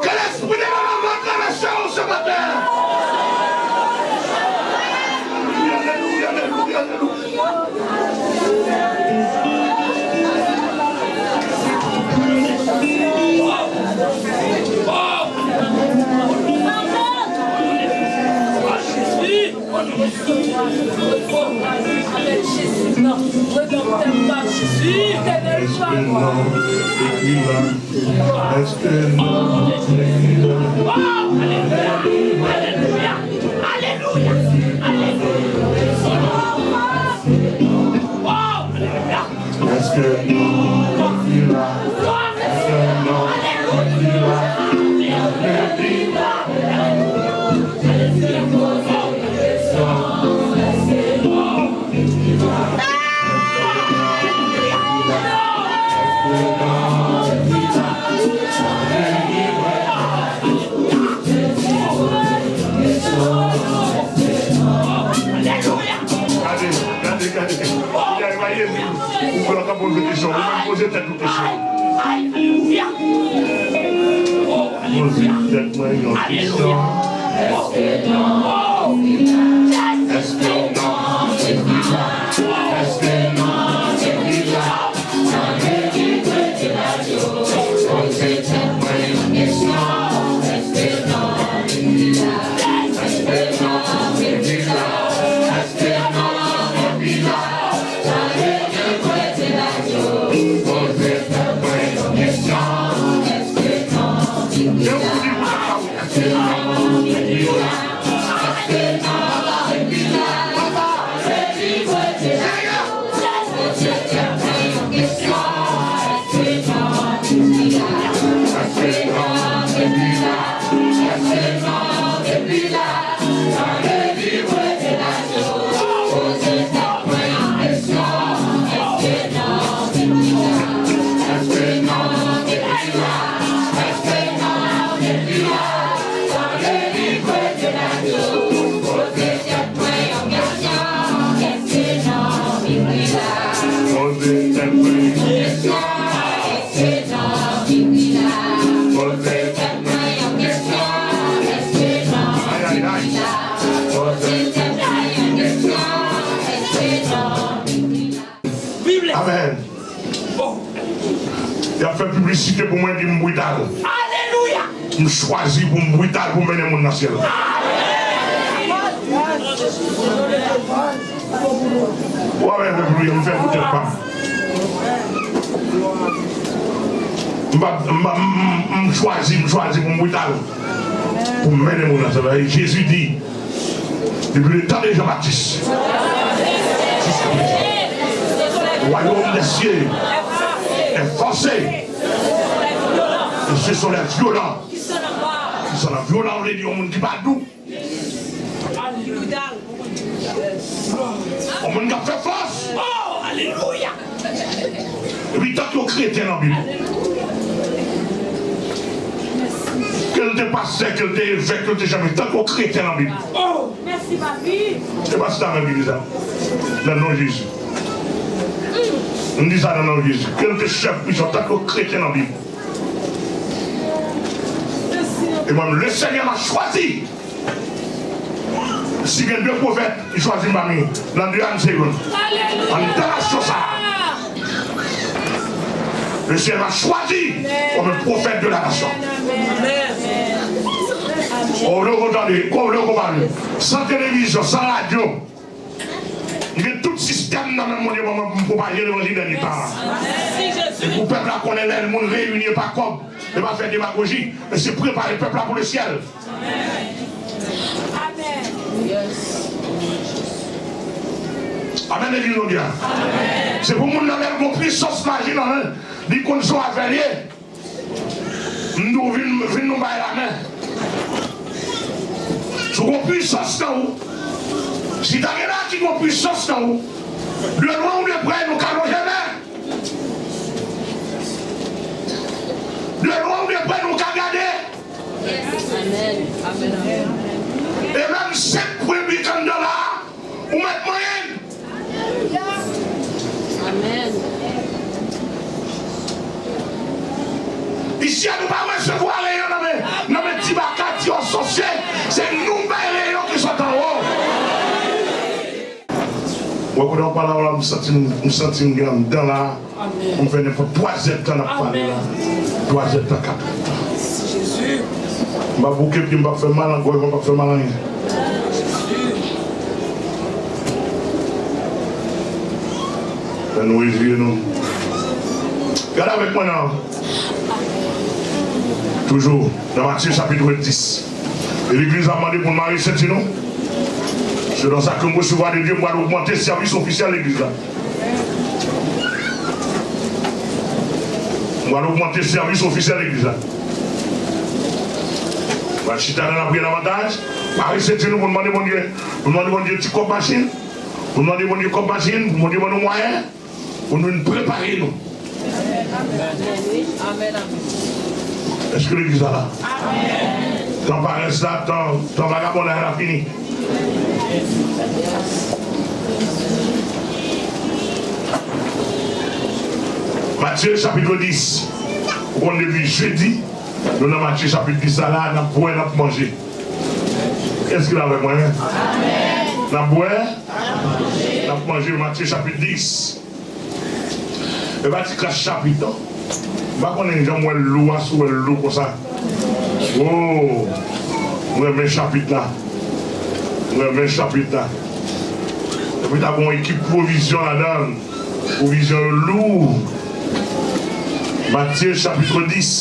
Ke lespri de lanmò travèse w ce matin. Alelouya, alelouya, alelouya, alelouya. Èske non? Alelouya! Alelouya! Alelouya! Alelouya! Èske non? Èske non? Gade, gade, gade. Gade, gade, ou pran ka poze kesyon. Ou menm poze tèt ou kesyon. Poze tèt mwen yon kesyon. Èske non? Èske non? Èske non? Amèn. Y ap fè piblisite pou mwen, di m brital. Alelouya! M chwazi pou m brital pou m mennen moun nan syèl. Ou ap fè piblisite, m fè pou tèt pa m. M pa, m pa, m, m, m chwazi, m chwazi pou m brital. Pou m mennen moun nan syèl. Jezi di, Depi le tan de Jan Batis jiska prezan, le wayòm dè syè è fòse. E se son lè vyolan ki san nan vyolan, vle di yon moun ki pa dou. Yon moun k ap fè fòs. Oh, alelouya! Epi tank yon kretyen nan Bib, ke l te pastè, ke l te evèk, ke l te janm, tank yon kretyen nan Bib. Oh, mèsi, papi. Se pa sita nan legliz la. Nan non Jezi. M di sa nan non Jezi. Ke l te chèf prizon, tank yon kretyen nan Bib. E mwen, le Seigneur m'a choisi. Si gen de pwofèt, li chwazi m pami yo. Nan de a, m se youn. Anndan nasyon sa a, le Seigneur m'a choisi comme un prophète de la nation. Kon w vle w konn tande, kon w vle w konn pale. San televizyon, san radyo. M gen tout sistèm nan men Bondye ban mwen pou m pwopaje levanjil dènye tan an. E pou pèp la konnen lè moun reyini, e pa kòb, e pa fè demagoji, men se prepare pèp la pou le syèl. Amèn, legliz Bondye a. Se pou moun nan lè l gon pwisans maji nan men l, li konn se yon avèl li ye. M di w vin, vin nou bay lamen. Si w gon pwisans nan ou, si ta gen nèg ki gon pwisans nan ou, de lwen ou de prè, nou ka lonje men. De lwen ou de prè, nou ka gade. Amèn. Amèn. E menm senk pwen bik anndan la, ou mèt manyen l. Amèn. Isi a, nou pa resevwa reyon nan men, nan men ti baka, ti òsòsye. Se nou bay reyon ki sot anwo. Mwen konnen yon palawòl, m santi m, m santi m gen anndan la. Pou m fè nenpòt twa zèdtan n ap pale la. Twa zèdtan, kat zèdtan. M p ap bouke pye, m p ap fè mal an gòj, m p ap fè mal anyen. Fè nou reziye nou. Gade avèk mwen nan. Toujou nan Matye chapit dis. E legliz la mande pou n mare senti nou. Selon sa ke m resevwa de Dye, m pral ogmante sèvis ofisyèl legliz la. M pral ogmante sèvis ofisyèl legliz la. M pral chita nan lapriyè davantaj. Mare senti nou pou n mande Bondye. Pou n mande Bondye ti kòb machin. Pou n mande Bondye kòb machin. Pou Bondye ban nou mwayen. Pou nou vin prepare nou. Amèn, amèn. Èske legliz la la? Tan parès la, tan, tan vagabondaj la fini. Matye chapit dis. Ou konn depi jedi, nou nan Matye chapit dis la, la, n ap bwè, n ap manje. Èske la avèk mwen? N ap bwè, n ap manje, Matye chapit dis. E pa ti kras chapit non. M pa konnen jan m wè l lou a, si w wè l lou konsa. Oh, m renmen chapit la. M renmen chapit la. Epi ta gon ekip pwovizyon ladan l. Pwovizyon yo lou. Matye chapit dis.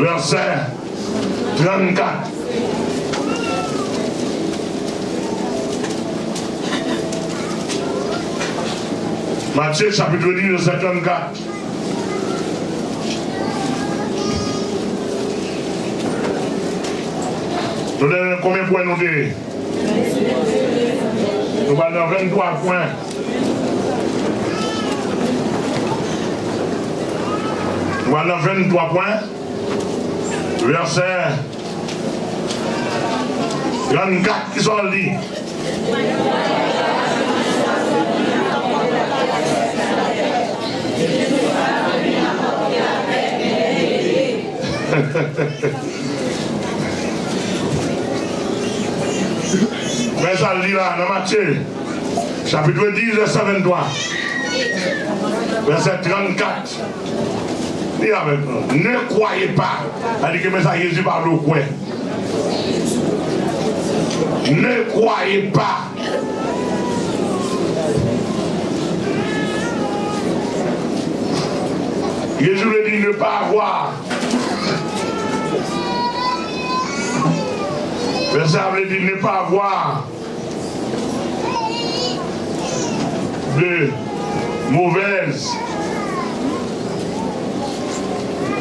Vèsè trannkat. Matye chapit dis, vèsè trannkat. Nou te nan konbyen pwen nou te ye? Nou pral nan venntwa pwen. Nou pral nan venntwa pwen. Vèsè trannkat, ki sa l di? Men sa l di la nan Matye, chapit dis, vèsè venntwa, vèsè trannkat. Li avèk nou. Ne croyez pas. Sa di ke men sa Jezi pa vle w kwè. Ne croyez pas. Jezi vle di ne pas avoir. Vèsè a vle di ne pas avoir de mauvaise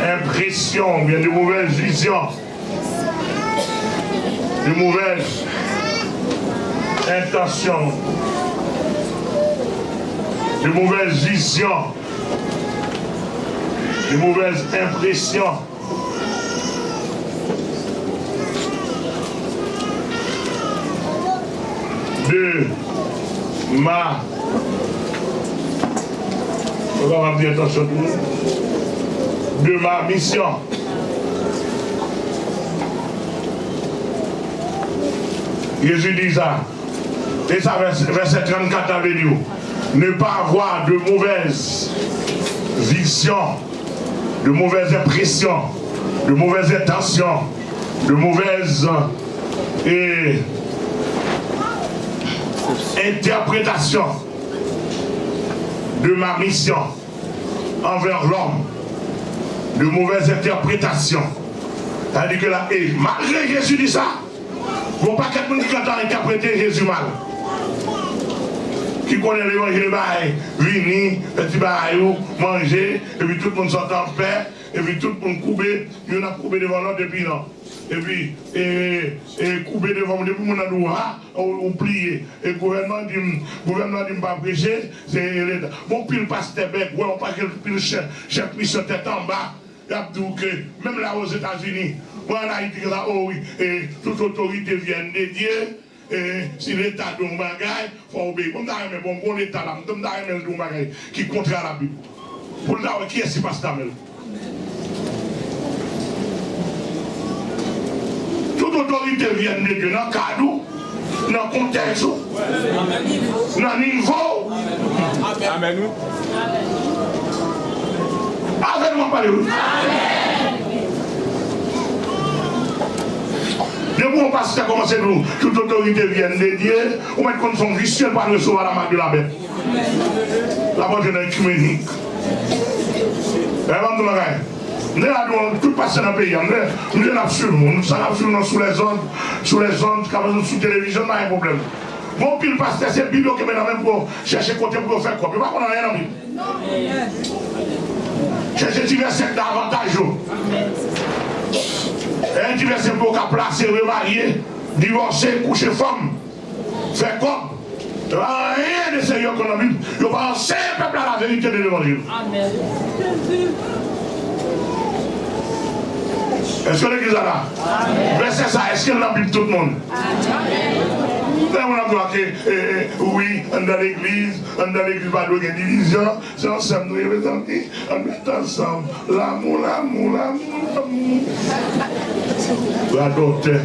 impression oubyen de mauvaise vision, de mauvaise intention, de mauvaise vision, de mauvaise impression. De ma, ou kapab di entansyon tou. De ma mission. Jezi di sa. E sa vès-, vèsè trannkat la vle di w. Ne pas avoir de mauvaise vision, de mauvaise impression, de mauvaise intention, de mauvaise, eh, interprétation de ma mission envers l'homme, de mauvaise interprétation. Sa vle di ke la, e malgre Jezi di sa, gon pakèt moun ki gentan entèprete Jezi mal. ki konnen levanjil e bagay, vini, fè ti bagay ou, manje, epi tout moun sòti anpè, epi tout moun koube, youn ap koube devan lòt, epi non. Epi, e, e, koube devan moun, depi moun nan di w ha, ou, ou pliye. E gouvènman di m, gouvènman di m pa preche, se leta. Bon, pil pastè bèk, wè, yon pakèt pil chèf, chèf misyon tèt anba. Y ap di w ke, menm la Ozetazini, mwen ann Ayiti konsa, o wi, e, tout otorite vyen de Dye, e, si leta di w yon bagay, fò w obeyi. Bon, m ta renmen, bon, bon leta la, m ta renmen l di w yon bagay ki kontrè a Labib. Pou l ta wè kiyès ki pastè Amèl. Tout otorite vyen de Dye nan kad ou, nan kontèks ou, nan nivo w. Amèn, wi. Avè nou m ap pale, wi. Depi yon pastè kòmanse di w, tout otorite vyen de Dye, ou mèt konn se yon visye, l pral resevwa la marque de la bête. L ap antre nan ekimenik. E ban m di w bagay. M te la di w, tout pastè nan peyi a, m te, m te n ap swiv nou. Sa n ap swiv nou sou lèzond, sou lèzond, k ap sou televizyon, pa gen pwoblèm. Gon pil pastè, se Bib yo kenbe nan men pou yo chèche kote pou yo fè kòb. Yo pa konn anyen nan Bib. Chèche ti vèsè k nan avantaj yo. E ti vèsè pou yo ka plase, remarye, divòse, kouche fanm, fè kòb. Yo pa anyen de serye yo konn nan Bib. Yo pa anseye pèp la laverite de levanjil. Amèn. Èske legliz la la? Amèn. Vèsè sa, èske l nan Bib tout moun? Amèn. Lè moun ap di w ke, e, e, wi, anndan legliz, anndan legliz pa dwe gen divizyon, se yon sèm nou ye, mezanmi. Ann met ansanm. Lanmou, lanmou, lanmou, lanmou. Radòtè.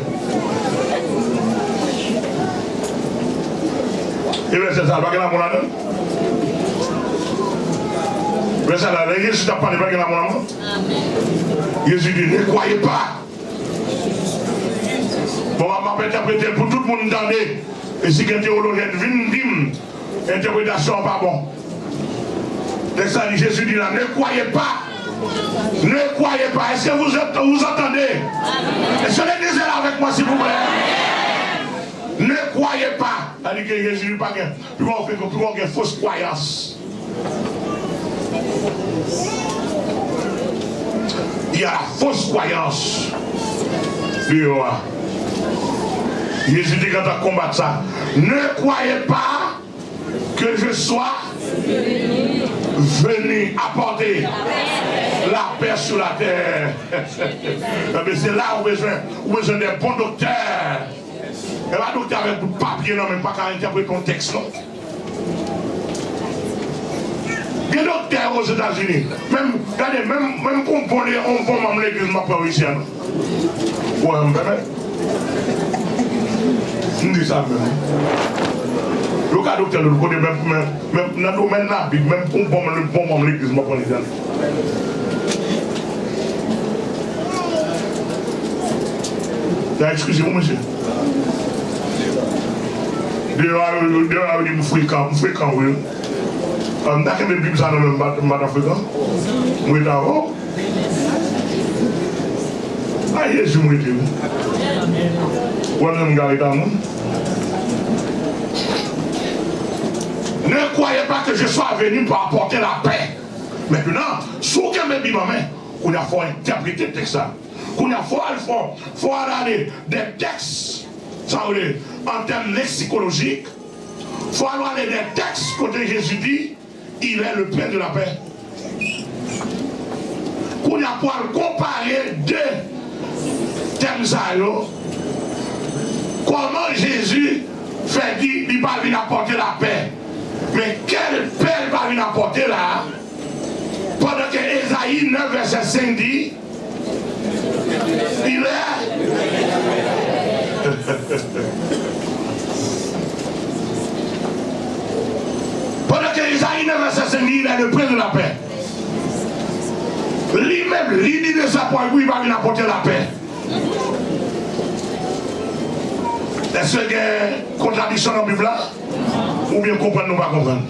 E vèsè sa, pa gen lanmou ladan l? Vèsè la, lè Jezi t ap pale, pa gen lanmou ladan l? Jezi di, ne croyez pas. Bon, m ap entèprete l pou tout moun tande. E si gen teyolojyen vin di m, entèpretasyon an pa bon. Tèks la di, Jezi di la, ne croyez pas. Ne croyez pas. Est-ce que vous, vous entendez? Est-ce que l'église est là avec moi, s'il vous plaît? Ne croyez pas. Sa di ke Jezi di pa gen. Pi w fè, pi w gen fos kwayans. Il y a la fausse croyance deyò a. Jezi te gentan konbat sa. Ne croyez pas que je sois venu apporter la paix sur la terre. Ebyen, se la ou bezwen, ou bezwen de bon doktè. E pa doktè avèk bout papye nan men, pa ka entèprete yon tèks, non. Gen doktè Ozetazini. Menm, gade, menm, menm pou bon, yon bon manm legliz m ap pran isi a, non. Ou wè, m pèmèt. M di sa menm. Yo ka doktè lòt kote, men, men, men nan domèn Labib, menm pou bon, bon manm legliz m ap pran isi a, non. Sa eskize m, mesye. Deyò a, yo, deyò a, yo di m frekan, m frekan, wi. Ah, m ta kenbe Bib sa nan men m, m pa, m pa ta frekan. M rete avè w. A Jezi m rete, wi. Ou wè m ka rete a moun. Ne croyez pas que je sois venu pour apporter la paix. Maintenant, si w kenbe Bib an men, kounye a fò w entèprete tèks la. Kounye a fò w al, fò, fò w al ale de tèks, sa w rele, an tèm leksikolojik, fò w al ale de tèks kote Jezi di, il est le pain de la paix. Kounye a pou w al konpare de tèm sa yo, kòman Jezi fè di li pa vin apòte lapè? Men kèl pè l pa vin apòte la a? Pandan ke Ezayi nèf vèsè senk di, il est. Pandan ke Ezayi nèf vèsè senk di, il est le prince de la paix. Li menm, li, li di sa pou li pa vin apòte lapè. Èske gen kontradiksyon nan Bib la? Oubyen konprann nou pa konprann?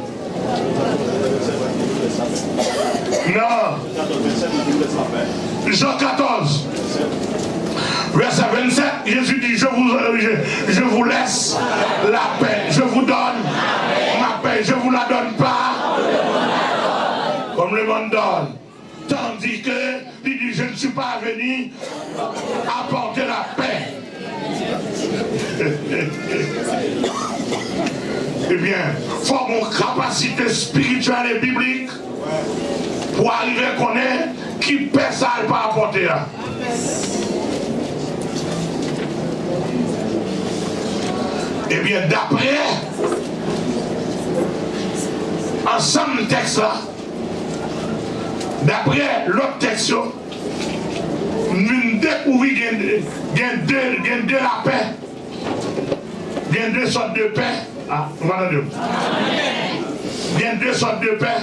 Non. Jan katòz, vèsè vennsèt, Jezi di, je vous, je, je vous laisse la paix, je vous donne ma paix. pas venu apporter la paix. Ebyen, fò gen yon kapasite espirityèl e biblik pou w rive konnen ki pè sa l pa apòte a. Ebyen, daprè ansanm tèks la, daprè lòt tèks yo, m vin dekouvri gen, gen de, gen de lapè. Gen de sòt de pè. Ah, nou pa tande m. Gen de sòt de pè.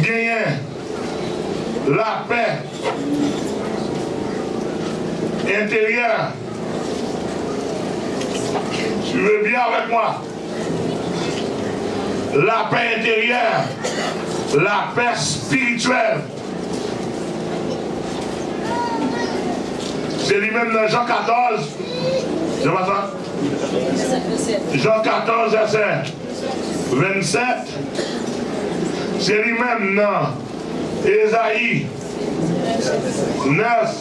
Genyen lapè enteryè. Suivez bien avec moi. Lapè enteryè, lapè espirityèl. Se li menm nan Jan katòz, Jan pa sa? Jan katòz, vèsè vennsèt. Se li menm nan Ezayi nèf,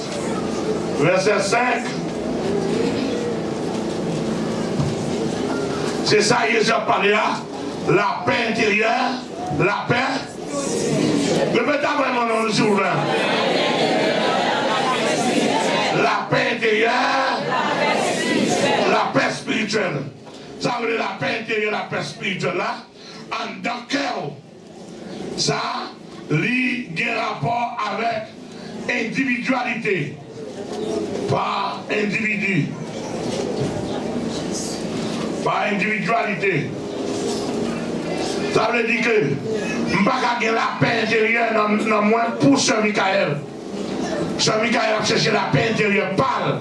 vèsè senk. Se sa Jezi ap pale a, lapè enteryè, lapè. Repete avè mwen non, silvouplè. Lapè enteryè, lapè espirityèl. Sa vle lapè enteryè, lapè espirityèl la, anndan kè w. Sa, li gen rapò avèk endividyalite. Pa endividi. Pa endividyalite. Sa vle di ke m pa ka gen lapè enteryè nan, nan mwen pou sè Mikayèl. Sè Mikayèl ap chèche lapè enteryè pa l.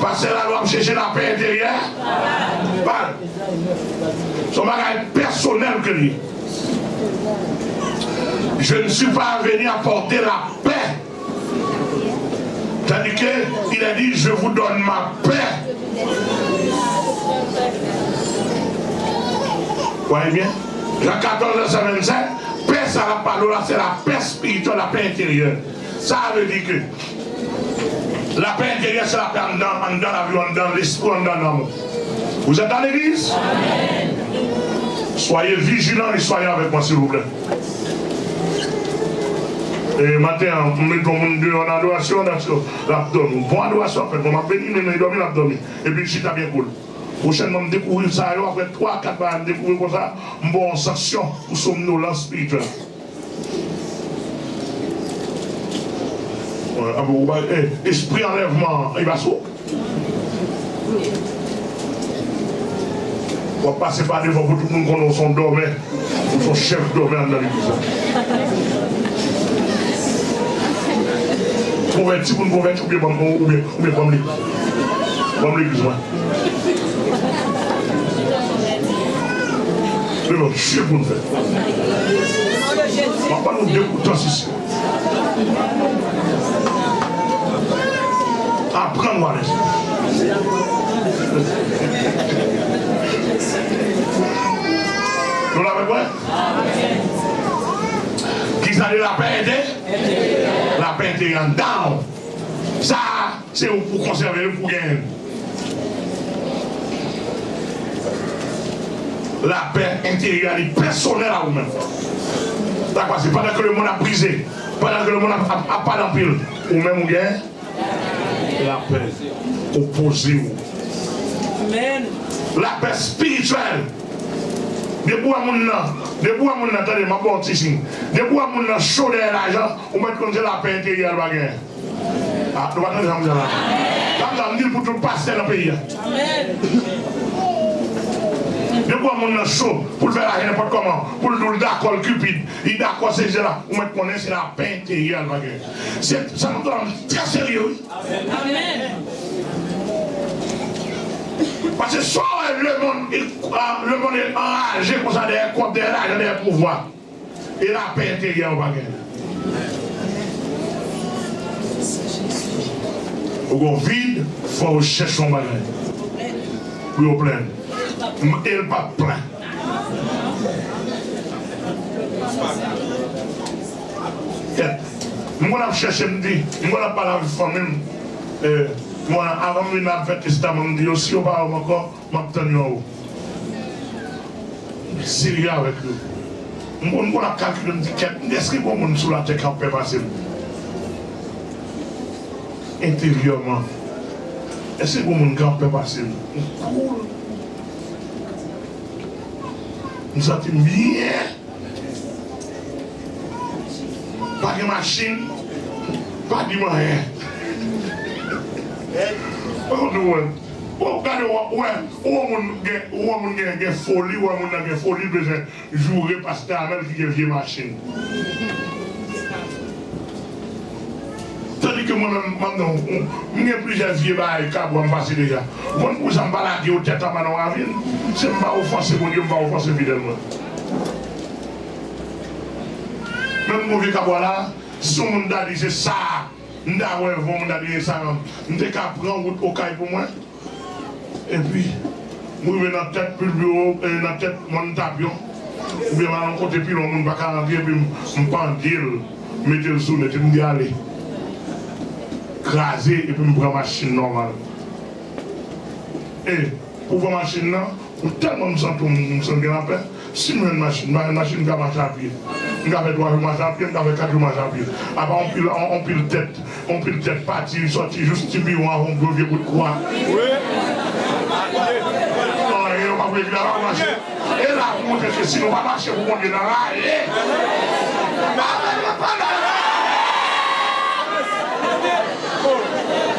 Pastè Lalo ap chèche lapè enteryè pa l. Se yon bagay pèsonèl ke l ye. Je ne suis pas venu apporter la paix. Tandis que il a dit, je vous donne ma paix. Voyez bien? Jan katòz, vèsè vennsèt, pè sa l ap pale w la, se lapè espirityèl, lapè enteryè. Sa vle di ke lapè enteryè, se lapè anndan, anndan lavi w, anndan lespri w, anndan nanm ou. Vous êtes dans l'église? Soyez vigilants et soyez avec moi, s'il vous plaît. E maten an, m met yon moun deyò nan adorasyon, l ap dòmi. Bon adorasyon ap fèt, bon, m ap beni, men lè l dòmi, l ap dòmi. Epi l chita byen kou l. Pwochènman, m dekouvri sa yo, apre twa, kat bagay m dekouvri konsa, m ba w yon sanksyon pou somnolans espirityèl. Wè, apre ou ba, eh, espri anlèvman an, li pa sou ou? W ap pase pa devan pou tout moun konnen w se yon dòmè. Ou se yon chèf dòmè anndan legliz la. Konvèti pou n konvèti oubyen ban m, oubyen, oubyen ban m legliz. Ban m legliz mwen. Men bon, chif pou n fè. M ap ban nou de kout tan sisi. Aprann w alèz. Nou la avèk mwen? Kisa de lapè ede? Lapè ede anndan w. Sa a, se ou pou konsève l, pou genyen l. Lapè enteryè li pèsonèl a ou menm. Sa k pase pandan ke lemonn ap brize, pandan ke lemonn ap, ap, ap pale anpil, ou menm ou gen lapè. Ou poze w. Amèn. Lapè espirityèl. Depi w wè moun nan, depi w wè moun nan, tande, m ap ba w ti siy. Depi w wè moun nan cho dèyè lajan, ou mèt konn se lapè enteryè l pa genyen. Ah, nou pa tande sa m di la. Sa m di la, m di l pou tout pastè nan peyi a. Depi w wè moun nan cho pou l fè lajan nenpòt kòman, pou l di w l dakò l kipid, li dakò sezi la, ou mèt konnen se lapè enteryè l pa genyen. Se, sa m di la, m trè serye, wi. Paske sa w wè lemonn, lemonn anraje konsa dèyè kòb, dèyè lajan, dèyè pouvwa. E lapè enteryè ou pa genyen. Ou gon vid, fò ou chèche yon bagay pou yo plen. E l p ap plen. M konn ap chèche, m di, m konn ap pale avèk fanmi m. E, mwen, avan m vin ap fè testaman, m di yo, si yo pa wè m ankò, m ap tann yo anwo. M serye avèk yo. M konn, m konn ap kalkile, m di, kèt, m di, èske gon moun sou latè k ap pè pase m? Enteryèman, èske gon moun k ap pè pase m? M cool. M santi m byen. Pa gen machin, pa di m anyen. Ou konprann? Ou gade, ou wè, ou wè, ou wè moun gen, ou wè moun gen, gen foli, ou wè moun nan gen foli, l bezwen joure pastè Amèl ki gen vye machin. Tandike mwen menm, m ap di w, m gen plizyè vye bagay kabwa m pase deja. Ou konn poukisa m pa lage yo tèt anba nan ravin? Se m pa ofanse Bondye, m pa ofanse fidèl mwen. Menm gwo vye kabwa la, si yon moun ta di se sa, m ta wè, yon moun ta di se sa, m te ka pran wout Okay pou mwen. Epi, m rive nan tèt Pulburo, e, nan tèt Mòn Tapyon. Oubyen m al yon kote pi lwen, moun pa ka rantre, epi m, m pandye l, m mete l sou nèt, epi m di ale. Kraze, epi m pran machin nòmal. E, pou pran machin nan, ou tèlman m santi m, m santi gen lapè. Si m jwenn machin, m pa jwenn machin, m ka mache a pye. M ka fè twa jou mache a pye, m ka fè kat jou mache a pye. Apa yon pil, yon, yon pil tèt, yon pil tèt pati, sòti jous ti biwon avè yon gwo vye bout kwa. Wi. Anyen, yo p ap regle, pa mache. E la pou montre ke si nou pa mache pou Bondye nan raye. Pa fè nou pa nan raye.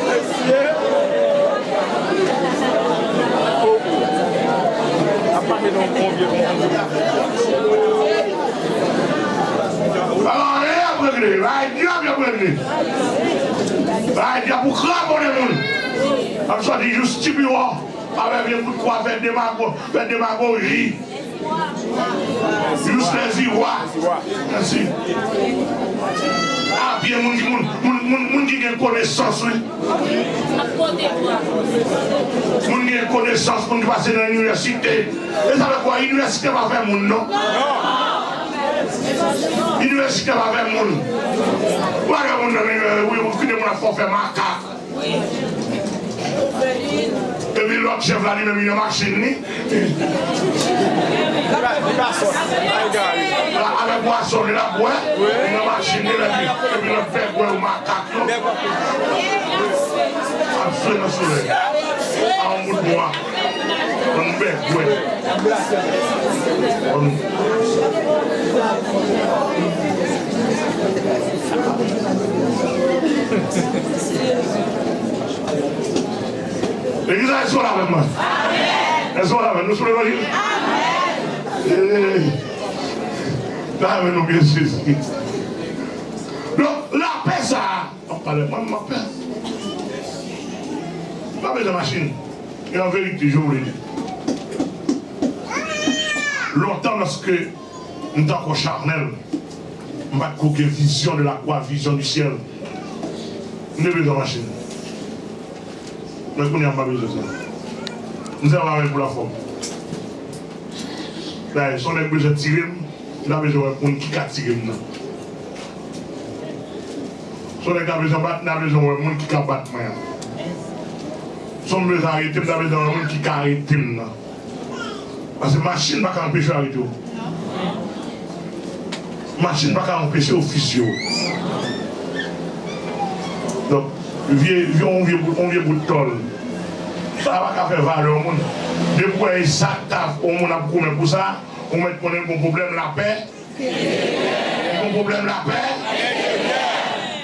Mesye. Oh, oh. Ap pase nan yon vye, yon vye. Bagay ap regle, bagay dyab ap regle. Bagay dyab pou kraponnen moun. Ap sòti jous ti biwon. Avè vye kout kwa fè demago-, fè demagoji. Jous lèzivwa. Mèsi. A pye moun ki, moun, moun, moun, moun ki gen konesans, wi. Moun ki gen konesans, moun ki pase nan inivèsite. E sa fè kwa, inivèsite pa fè moun, non. Inivèsite pa fè moun. Ou pa gen moun nan inivèsite, wi, ou kite moun ap fè makak. Epi lòt chèf la, li menm, li nan machin li. Li pa, li pa sòt, li pa egare. La, avèk bwason li, l ap bwè, li nan machin li, epi, epi lòt bègwè ou makak yo ap swe nan solèy. A yon bout bwa. Bann bègwè. Legliz la, èske w la avèk mwen? Èske w la avèk nou sou levanjil? Ee, ta avèk nou byen sezi. Donk, lapè sa a, m ap pale, mwen, m ap pè. M pa bezwen machin. E an verite, je vous le dis. Lontan, lòske m te ankò chanèl, m pa t ko gen vision de la croix, vision du ciel. M te bezwen machin. Men kounye a, m pa bezwen sa. M sèvi avè l pou lafòm. Dayè, si yon nèg bezwen tire m, m ta bezwen wè moun ki ka tire m nan. Si yon nèg ta bezwen bat, m ta bezwen wè moun ki ka bat mwen an. Si yon moun bezwen arete m, m ta bezwen wè moun ki ka arete m nan. Paske machin pa ka anpeche w arete w. Machin pa ka anpeche w fizye w. Donk, vye, vye, yon vye bout, yon vye bout tòl. Sa pa ka fè valè yon moun. Depi w wè e sa k ta, yon moun ap goumen pou sa, ou mèt konnen gon pwoblèm lapè. Gon pwoblèm lapè.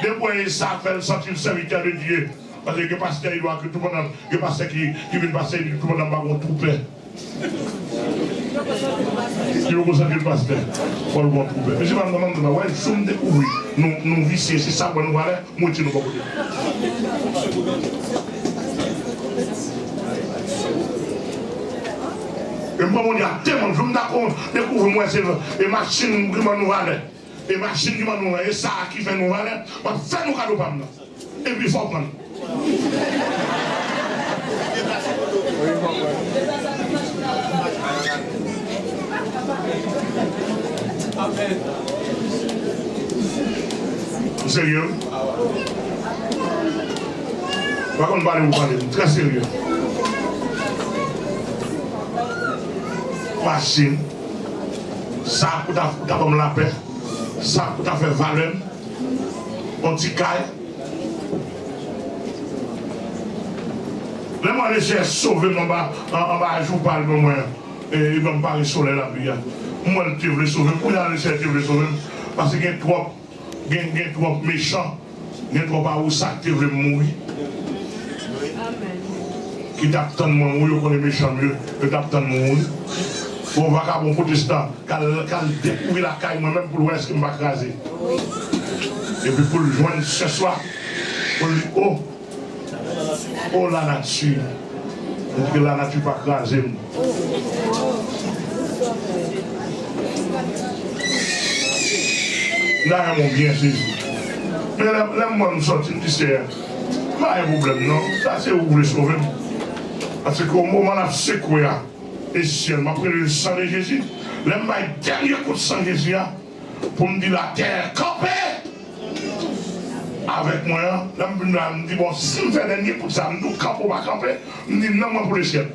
Depi w wè e sa k fè l santi l sèvitè de Dye. Paske gen pastè Edouard ki toupandan, gen pastè ki, ki vin pastè, li di toupandan m pa gon twoupe. Li poko santi l pastè. Fò l gon twoupe. Mesye, pa m nan manm nan, wè, jou m dekouvri nou, nou visye, se sa k ban nou valè, m retire nou bò kote. E m pran Bondye a temwen, jou m dakò dekouvri m wè se, e machin ki ban nou valè. E machin ki ban nou valè, e sa a ki fè nou valè, m ap fè nou kado pa m nan. Epi fò w pran l. Amèn. Serye wi. Pa konn pale pou pale, m trè serye. Machin. Sa pou ta, pou ta ban m lapè. Sa pou ta fè valè m. Yon ti kay. Lè m wè Lesenyè sove m anba, an- anba jou pa l ban mwen an, e, e ban m pare solèy lapli a. M wè l te vle sove m. Kounye a Lesenyè te vle sove m. Paske gen twòp, gen, gen twòp mechan, gen twòp awousa ki te vle m mouri. Ki t ap tann mwen mouri, yo konnen mechan m yo, yo t ap tann mwen mouri. Bon, vakabon pwotestan, k al, k al dekouvri lakay mwen menm pou l wè èske m pa kraze. Epi pou l jwenn sèswa, pou l di, o, o lanati, m di ke lanati pa kraze m. M ta renmen w byen, Jezi. Men lè, lè m wè m sòti, m di, Seyè, pa gen pwoblèm non, sa se ou vle sove m. Paske o moman l ap sekwe a, e syèl, m ap rele san de Jezi. Lè m bay dènye kout san Jezi a, pou m di latè, kanpe! Avèk mwen an, lè m vin la, m di, bon, si m fè dènye kout sa, m di w kanpe, w pa kanpe, m di, non, mwen pou lesyèl.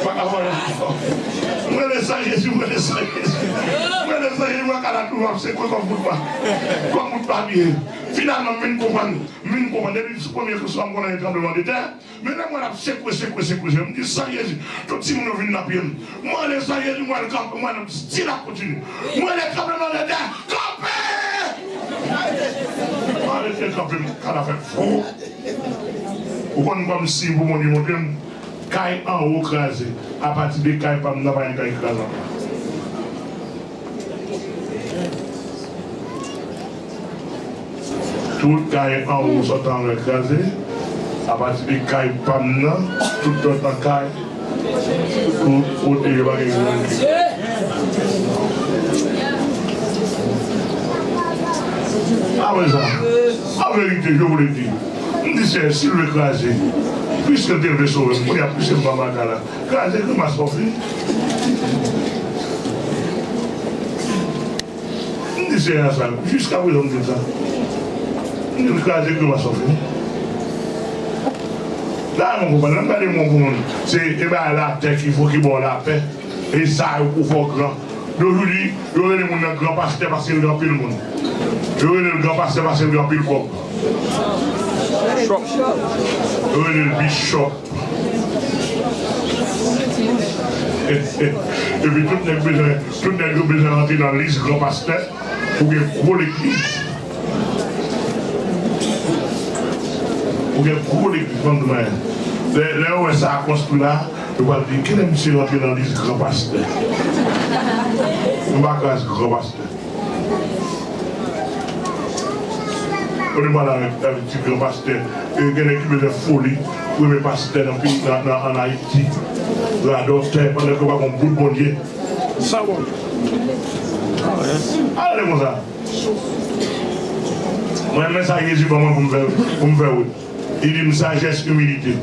Pa ka vòlè ankò. M rele san Jezi, m rele san Jezi. M rele san Jezi, mwen ka la tou, m ap sekwe kòm bout pa, kòm bout papye. Finalman, m vin konprann, m vin konprann, depi sou premye kou swa, m konnen gen tranblemanntè. Men lè m wè l ap sekwe, sekwe, sekwe, sekwe, m di, san Jezi, tout timoun yo vin nan pye m. M rele san Jezi, m wè l kanpe, m wè l stil ap kontinye. M rele kanpe nan leta, kanpe! M rete kanpe, m ka la fè fou. Ou konn kòm siy pou Bondye montre m, kay anwo kraze. Apati de kay pa m nan, pa gen kay ki kraze ankò. Tout kay anwo sòt anlè kraze. Apati de kay pa m nan, tout lòt nan kay, tout kote yo pa gen grenn ki kraze. Apre sa, an verite, je vous le dis, m di, Seyè, si l vle kraze, piske l te vle sove m, kounye a, piske m pa maka la, kraze grimas pa w fini. M di Seyè a sa, jiskaprezan m di l sa. M di l kraze grimas pa w fini. La, mwen konprann, lè m gade moun pou moun, se, e bagay latè ki fò ki ba w lapè, e sa yo pou fè w gran. Yo jodi, yo rele moun nan gran pastè paske l gen anpil moun. Yo rele l gran pastè paske l gen anpil kòb. Yo rele l bishop. Epi tout nèg bezwen, tout nèg yo bezwen rantre nan lis gran pastè pou gen gwo legliz. Pou gen gwo legliz, ban m di w bagay. Lè, lè yo wè sa a konstwi la, yo pral di, kilè misye rantre nan lis gran pastè? M pa kraze gran pastè. Ou te pale avèk, avèk ti gran pastè. E gen nèg ki bezwen foli, premye pastè nan peyi, nan, nan, ann Ayiti. Radòtè, pandan ke yo pa gon bout Bondye. Sa bon. Ale konsa. Mwen, men sa Jezi ban mwen pou m fè, pou m fè wout. Li di m, sajès, imilite.